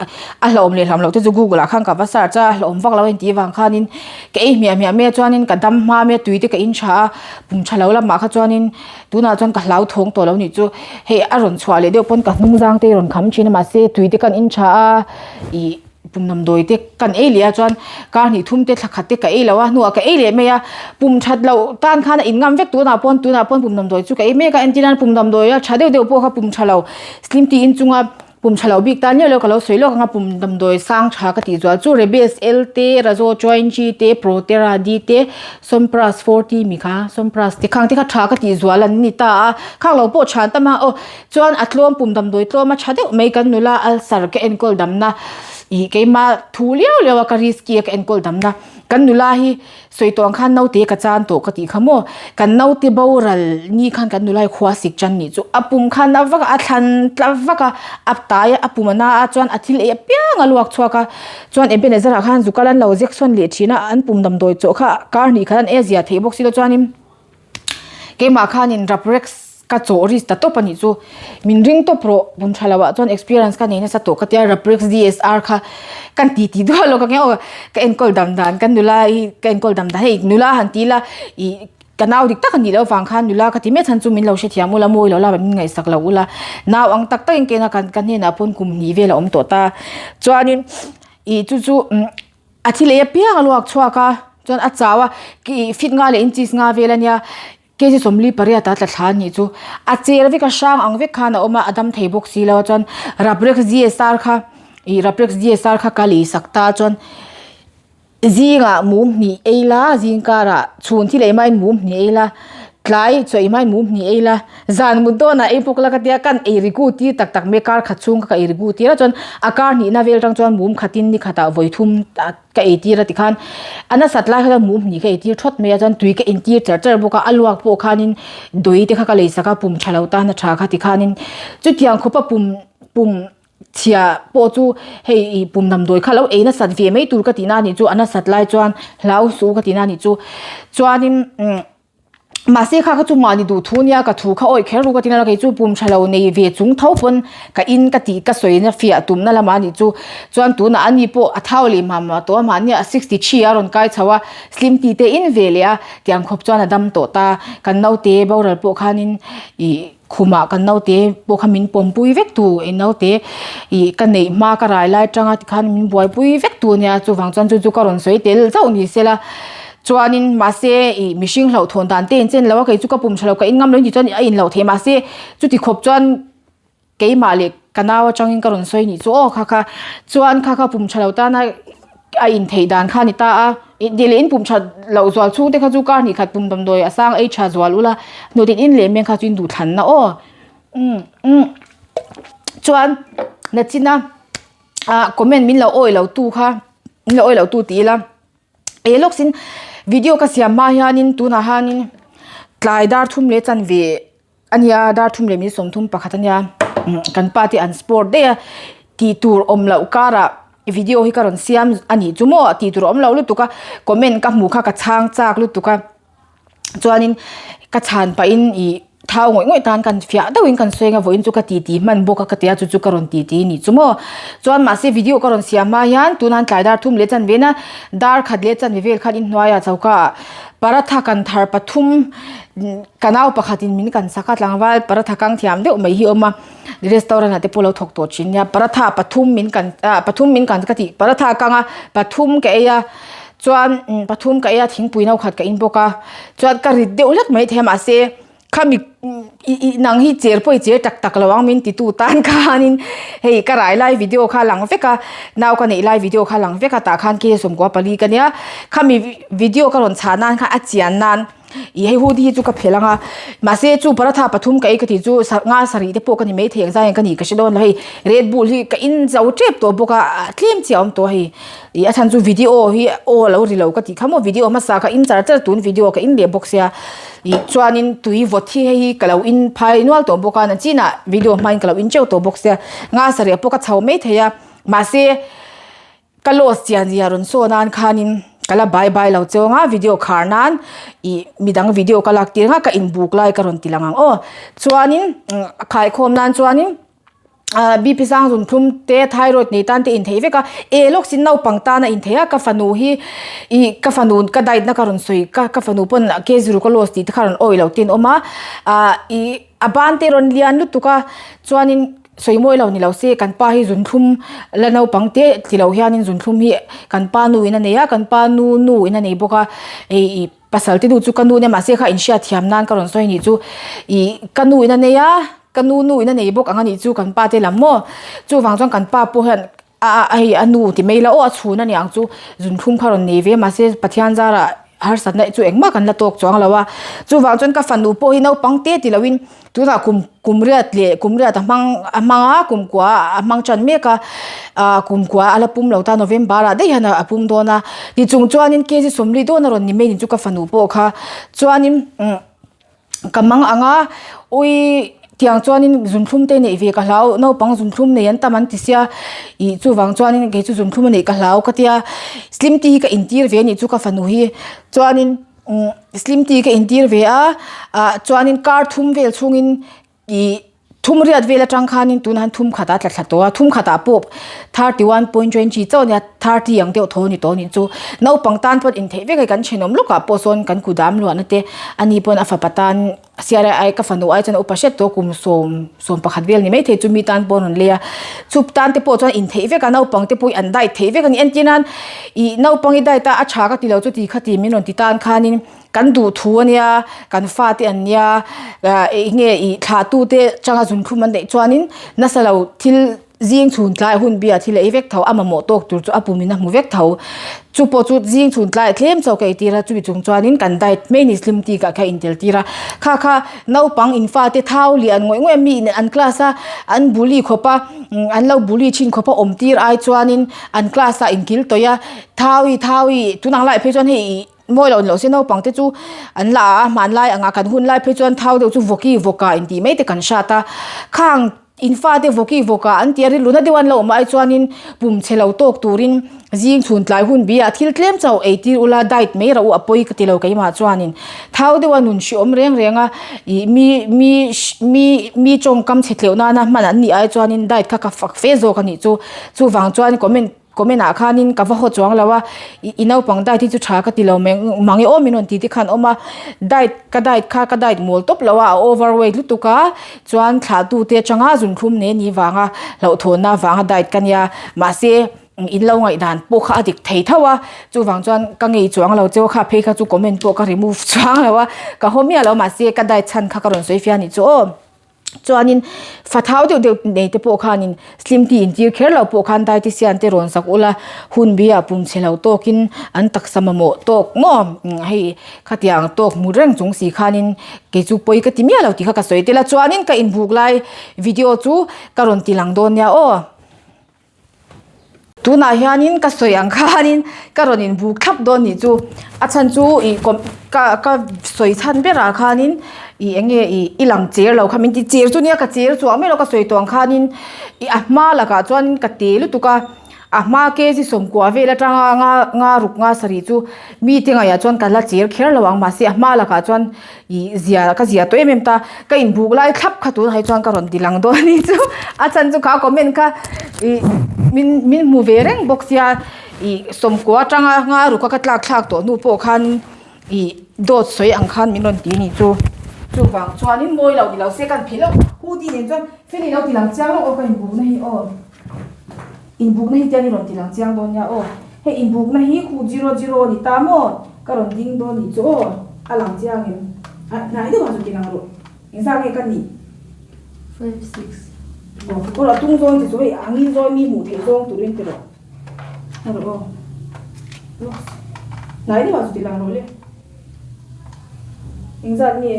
a hlauhawm leh hlauhawm loh te chu google ah khan ka va search a hlauhawm vak lo a intih vang khanin ka ei hmiah hmiah mai a chuanin ka dam hma mai a tui te ka in tha a pum tha lo lamah kha chuanin tunah chuan ka hlauthawng tawh lo nih chu hei a rawn chhuah leh deuh pawn ka hnung zang te rawn kham thin a mahse tui te kan in tha a ih. Pum damdawi te kan ei leh a chuan kar hnih thum te thla khat te ka ei lo a hnuah ka ei leh mai a pum that loh tan khan a in ngam vek tunah pawn tunah pawn pum damdawi chu ka ei mek a entir nan pum damdawi a tha deuh deuh pawh kha pum tha lo slim tea in chunga pum tha lo bik tan leuh leuh ka lo sawi lawk ang a pum damdawi sang tha ka tih zual chu rebes L te razo join G te protera D te sompras forty mi kha sompras te khang te kha tha ka tih zual an ni ta a khang lo pawh tha an tam a aw. Chuan a tlawm pum damdawi tlawm a tha deuh mai kan nula ulcer ka enkawl damna ih keima thu liau liau a ka risky a ka enkawl damna kan nula hi sawi tawh ang khan naute ka chan tawh ka tih kha maw kan naute boral ni khan kan nula hi khua sik chan nih chu a pum khan a vak a a thlan tla vak a a tai a a pum a na a chuan a thil ei apiang a luak chhuak a chuan Ebenezer ah khan zukal an lo zek sawn leh thin a an pum damdawi chawh kha kar hnih khat an ei a zia theih bawk si lo chuanin. Keimah khanin Raprex ka chawh risk ta tawp a nih chu. Min ring tawp rawh pum tha loh ah chuan experience ka nei nasa tawh ka tia Raprex DSR kha kan ti ti duah lo ka nge aw ka enkawl dam dan ka nula hi ka enkawl dam dan hei nula han ti ila ih ka nau dik tak a nih loh avang khan nula ka ti mai chhan chu min lo hrethiam ula mawi lo la min ngaihsak lo ula nau ang tak takin kena kan ka hnenah pawn kum hnih vel a awm tawh ta chuanin ih chu chu A thi lei apiang a luak chhuak a chuan a chau a ih fit nga leh inches nga vel a nia kg 48 a tla thla a nih chu a cher vek a hrang ang vek khan a awm a a dam thei bawk si lo a chuan Raprex dsr kha ih Raprex dsr kha ka lei sak ta chuan zingah mum hnih ei la zing karah chhun thil ei hmain mum hnih ei la tlai chaw ei hmain mum hnih ei la. Zan mut dawnah ei bawk la ka tia kan ei rigu tir tak tak mai kar khat chhung kha ka ei rigu tir a chuan a kar hnihna vel atang chuan mum khatin ni khatah vawi thum ka ei tir a tikhan a nasat lai kha chuan mum hnih ka ei tir thawt mai a chuan tui ka in tir char char bawk a a luak pawh khanin dawi te kha ka lei sak a pum tha lo tan a tha kha tikhanin chutiang khawpa pum pum chhia pawh chu hei ih pum damdawi kha lo ei nasat ve mai tur ka tihna a nih chu a nasat lai chuan hlau suh ka tihna a nih chu chuanin umm. Mahse kha kha chu mahni duh thu nia ka thu kha awih kher ru ka ti na kei chu pum tha lo nei ve chung tho pawn ka in ka tih ka sawi na fiah tumna lamah anih chu chuan tunah ani pawh a thau leh mah mah tawh a mahni a 63 a rawn kai chho a slim tea te in ve leh a tiang khawp chuan a dam tawh ta kan naute boral pawh khanin ih. Khumah kan naute pawh kha min pawmpui vek tu i naute ih ka neih hma ka rai lai atanga tikhan min buaipui vek tu ania chuvang chuan chu chu ka rawn sawi tel zauh ni sela chuanin mahse ih mihring hlauhthawn dan te inchen lo a kei chu ka pum tha lo ka in ngam lo in tih chuan a in loh theih mahse chuti khawp chuan keimah leh ka nau atangin ka rawn sawi nih chu aw kha kha chuan kha kha pum tha lo tana. A intheih dan kha a ni ta a, tih leh in pum that loh zual chhung te kha chu kar hnih khat pum damdawi a sang ei tha zual ula, hnawtin in leh meng kha chu in duh thlan na aw. Umm umm chuan nachina ah comment min lo awi lo tu kha min lo awi lo tu ti ila eh lawk sin video ka siam hma hianin tunah hianin tlai dar thum leh chanve. A nia dar thum leh min 31 a nia kan pa te an sport daih a tih tur awm loh karah video hi ka rawn siam a nih chu maw tih tur a awm loh lutuk a comment ka hmuh kha ka chhang chak lutuk a chuanin ka chhan pahin ih thau ngawih ngawih tan kan fiah deuhin kan sawi ang a vawiin chu ka ti ti hman bawk a ka ti a chu chu ka rawn ti ti a nih chu maw chuan mahse video ka rawn siam hma hian tunah tlai dar thum leh chanve na dar khat leh chanve vel khan inhnuaiah choka ah paratha kan thar pathum. Ka nau pakhatin min kan sak a tlangval paratha kang thiam deuh mai hi a awm a restaurant ah te pawh lo thawk tawh thin nia paratha pathum min kan ah pathum min kan ka tih paratha kang a pathum ka ei a chuan pathum ka ei a thingpui no khat ka in bawk a chuan ka rit deuh hlek mai thei a mahse khami ih ih nang hi cher pawh i cher tak tak lo ang min ti tu tan khanin hei ka rai lai video kha a lang vek a nau ka neih lai video kha a lang vek a tah khan ke 14 ka nia khami video ka rawn chhah nan khan a chian nan. Ih hei hoodie hi chu ka phelh ang a mahse chu paratha pathum ka ei ka tih chu nga sarih te pawh ka ni maithei ang zai ang ka nih ka hre dawn lo hei red bull hi ka in zo tep tawh bawk a tlem chiah a awm tawh a hei ih a chhan chu video hi aw lo ri lo ka tih kha maw video hmasa kha in char char tun video ka in leh bawk sia ih chuanin tui vawt hi hei hi ka lo in phai nual tawh bawk a nachinah video hmain ka lo in teuh tawh bawk sia nga sarih pawh ka chho maithei a mahse. Ka loss chian zia rawn saw nan khanin ka la bai bai lo chawng a video khar nan ih midang video ka lak tir ang a ka inbuk lai ka rawn ti lang ang aw chuanin a khaikhawm nan chuanin ah bp sang zun thlum te thyroid nei tan te a inthei vek a eh lawk sin naupang tan a inthei a ka fanu hi ih ka fanu ka diet na ka rawn sawi ka ka fanu pawn k zero ka loss tih te kha rawn awih lo te an awm a ah ih a ban te rawn lian lutuk a chuanin. Sawi mawi lo ni lo se kan pa hi zunthlum la naupang te ti lo hianin zunthlum hi kan pa nu in a nei a kan pa nu nu in a nei bawk a ih pasal te nu chu ka nu nia mahse kha inhriat thiam nan ka rawn sawi anih chu ih ka nu in a nei a ka nu nu in a nei bawk ang anih chu kan pa te lam maw chuvang chuan kan pa pawh hian. A a hei a nu ti mai la aw a chhun a niang chu zunthlum kha rawn nei ve mahse Pathian zarah harsatna chu engmah kan la tawk chuang lo a chuvang chuan ka fanu pawh hi naupang te ti loin tunah kum kum riat leh kum riat a hmang a hmang a kum kua a hmang tan mek a ah kum kua a la pum lo ta November ah daih hian a pum dawn a tichung chuanin kg 40 dawn a rawn ni mai ni chu ka fanu pawh kha chuanin umm. Ka mang ang a, ui tiang chuanin zunthlum te neih ve ka hlau, naupang zunthlum nei an tam an ti sia, ih chuvang chuanin kei chu zunthlum a neih ka hlau ka tia, slim tea hi ka intir ve a nih chu ka fanu hi, chuanin umm slim tea ka intir ve a, ah chuanin kar thum vel chhungin ih. Thum riat vel atang khanin tunah hian thum khatah a tla thla tawh a, thum khatah pawh 31 point 20 chauh a nia, 30 ang deuh tho a ni tawh a nih chu. Naupang tan pawh intheih vek a hei kan thenawm lawkah pawh sawn kan kudam luahna te ani pawn a fapa tan siar ai ka fanu ai chuan a upa hret tawh a kum sawm sawm pakhat vel ni maithei chu mi tan pawh a rawn lei a, chu tan te pawh chuan intheih vek a naupang te pawh hi an diet theih vek a ni entir nan ih naupang i diet a a tha ka ti lo chu ti kha ti min rawn ti tan khanin. Kan duh thu a nia, kan fate an nia, eng nge ih thlahtute changa zunthlum an neih chuanin nasa lo thil zing chhun tlai hun bia thil a ei vek tho, a mamawh tawk tur chu a pumin a hmu vek tho. Chu pawh chu zing chhun tlai tlem chauh ka eitir a, chumi chung chuanin kan diet mai ni slim tea kah kha intel tir a. Kha kha naupang in fate thau lian ngawih ngawih a mi in an class a an bully khawp a, an lo bully thin khawp a awm tir ai chuanin an class ah inkil tawih a, thau i thau i tunang laiah phei chuan hei ih Mawi lo ni lo se naupang te chu an la a, hmanlai anga kan hun lai phei chuan thau deuh chu vawki vawka intih mai te kan hrat a. Khang in fate vawki vawka an tih a rilru na deuh an lo awm ai chuanin pum chhe lo tawk turin zing chhun tlai hun bia thil tlem chauh ei tir ula diet mai rauh a pawi ka ti lo keimah chuanin thau deuha nun hreawm reng reng a ih mi mi mi mi tawngkam chhe tleuh nana hman an nih ai chuanin diet kha ka fak fe zawk a nih chu chuvang chuan comment Comment ah khanin ka va haw chuang lo a, i naupang diet hi chu tha ka ti lo mai mang e aw min rawn ti te khan awm a, diet ka diet kha ka diet mawl tawp lo a, a over weight lutuk a, chuan thlahtu te atanga zunthlum nei ni vanga hlauhthawnna vanga diet ka nia, mahse in lo ngaihdan pawh kha a dik thei tho a, chuvang chuan ka ngei chuang lo cheu a kha phei kha chu comment pawh ka remove chuang lo a, ka haw miah lo mahse ka diet chhan kha ka rawn sawi fiah a nih chu aw. Chuanin fathau deuh deuh nei te pawh khanin slim tea intir kher lo pawh khan dietician te rawn sak ula hun bia pum chhe lo tawkin an taksa mamawh tawk maw hei khatiang tawk hmu reng chung si khanin kei chu pawi ka ti miah lo tih kha ka sawi tel a chuanin ka inbuk lai video chu ka rawn ti lang dawn nia aw. Tunah hianin ka sawi ang khanin ka rawn inbuk thlap dawn nih chu a chhan chu ih kawm ka ka sawi chhan berah khanin ih eng nge ih i lang cher lo kha min ti cher chu nia ka cher chuang mai lo ka sawi tawh ang khanin ih a hma lakah chuan ka te lutuk a a hma kg sawmkua vel atanga nga nga ruk nga sarih chu mite ngaihah chuan ka la cher kher lo ang mahse a hma lakah chuan Ih zia ka zia tawh em em ta ka inbuk lai thlap kha tunah hi chuan ka rawn ti lang dawn a ni chu a chhan chu kha comment kha ih min min hmu ve reng bawk sia ih sawmkua atanga nga ruk a ka tlak thlak tawh hnu pawh khan ih dawt sawi ang khan min rawn ti a ni chu chuvang chuanin mawi lo ni lo se kan phei loh hoodie nen chuan feli lo ti lang chiang lawk aw ka inbukna hi aw. Inbukna hi tian i rawn ti lang chiang dawn nia aw. Hei inbukna hi khu zero zero a ni ta maw? Ka rawn ding dawn nih chu aw. A lang chiang em? A hnai deuh ah chu ti lang rawh. Engzah nge ka nih? 5 6. Aw kekawr a tung zawn che chu hei a ngil zawi mi hmuh theih zawng turin ti rawh. A rawh aw. Hnai deuh ah chu ti lang rawh le. Engzat nge?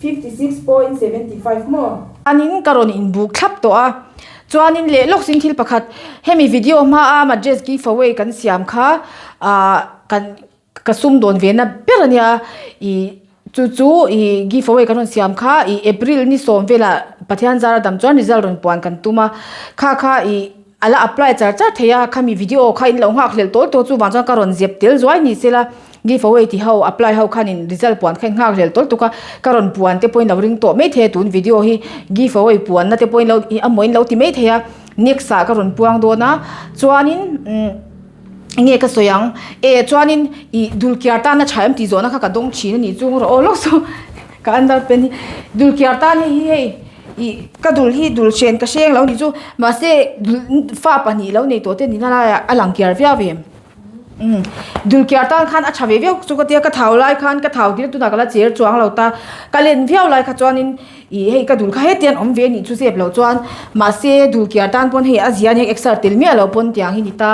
56.75 maw? Chuanin ka rawn inbuk thlap tawh a, chuanin leh lawk sin thil pakhat hemi video hma a madress give away kan siam kha ah kan ka sum dawn ve na ber a nia ih chu chu ih give away kan rawn siam kha ih April ni sawm velah Pathian zara dam chuan result rawn puan kan tum a kha kha ih A la apply char char thei a, khami video kha in lo nghak hlelh tawl tawl chuvang chuan ka rawn zep tel zuai ni sela give away ti ho apply ho khan in result puan kha in nghak hlelh tawl tuk a, ka rawn puan te pawh in lo ring tawh mai thei a tun video hi give away puan na te pawh in lo a maw in lo ti mai thei a next ah ka rawn puang dawn a chuanin umm enge ka sawi ang e chuanin ih dulkiar tana tha em tih zawhna kha ka dawng thin a nih chu rawh aw lawk saw ka underpant hi dulkiar tan hei hi hei. Ih ka dul hi dul hren ka hreng lo ni chu mahse dul fa pahnih lo nei tawh te nihna laiah a lang kiar viau em umm dul kiar tan khan a tha ve viau chu ka tia ka thau lai khan ka thau dil tunah ka la cher chuang lo ta ka len viau lai kha chuanin ih hei ka dul kha hetiang awm ve a nih chu zep loh chuan mahse dul kiar tan pawn hei a zia a nia exer tel miah loh pawn tiang hi ni ta.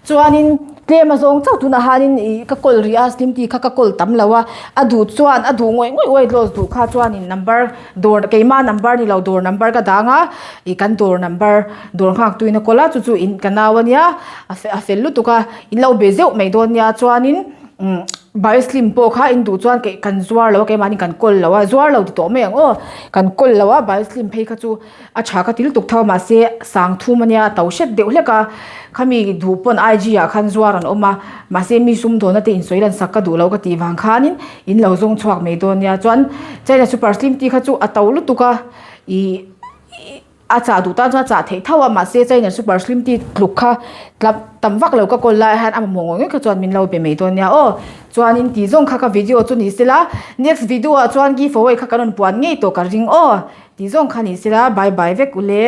Chuanin tlem a zawng chauh tunah hianin ih ka kawl rih a slim tea kha ka kawl tam lo a, a duh chuan a duh ngawih ngawih weight loss duh kha chuanin number dawr keimah number ni lo dawr number ka dang a ih kan dawr number dawr nghak tuin a kawl a chu chu in ka nau a nia a fel a fel lutuk a in lo be zeuh mai dawn nia chuanin umm bio slim pawh kha in duh chuan kei kan zuar lo a keimahni kan kawl lo a zuar lo ti tawh mai ang aw kan kawl lo a bio slim phei kha chu. A tha ka ti lutuk tho mahse sang thum ania a to hret deuh hlek a khami duh pawn IG ah khan zuar an awm a mahse mi sum dawhna te insawi lan sak ka duh lo ka tih vang khanin in lo zawng chhuak mai dawn nia chuan China super slim tih kha chu a to lutuk a ih a chah duh tan chuan a chah theih tho a mahse China super slim tih tluk kha tlap tam vak lo ka kawl lai hian a mamawh ngawih ngawih kha chuan min lo be mai dawn nia aw chuanin tih zawng kha ka video chu ni sela next video ah chuan give away kha kan rawn puan ngei tawh ka ring aw. Tih zawng kha ni sela bye bye vek ule.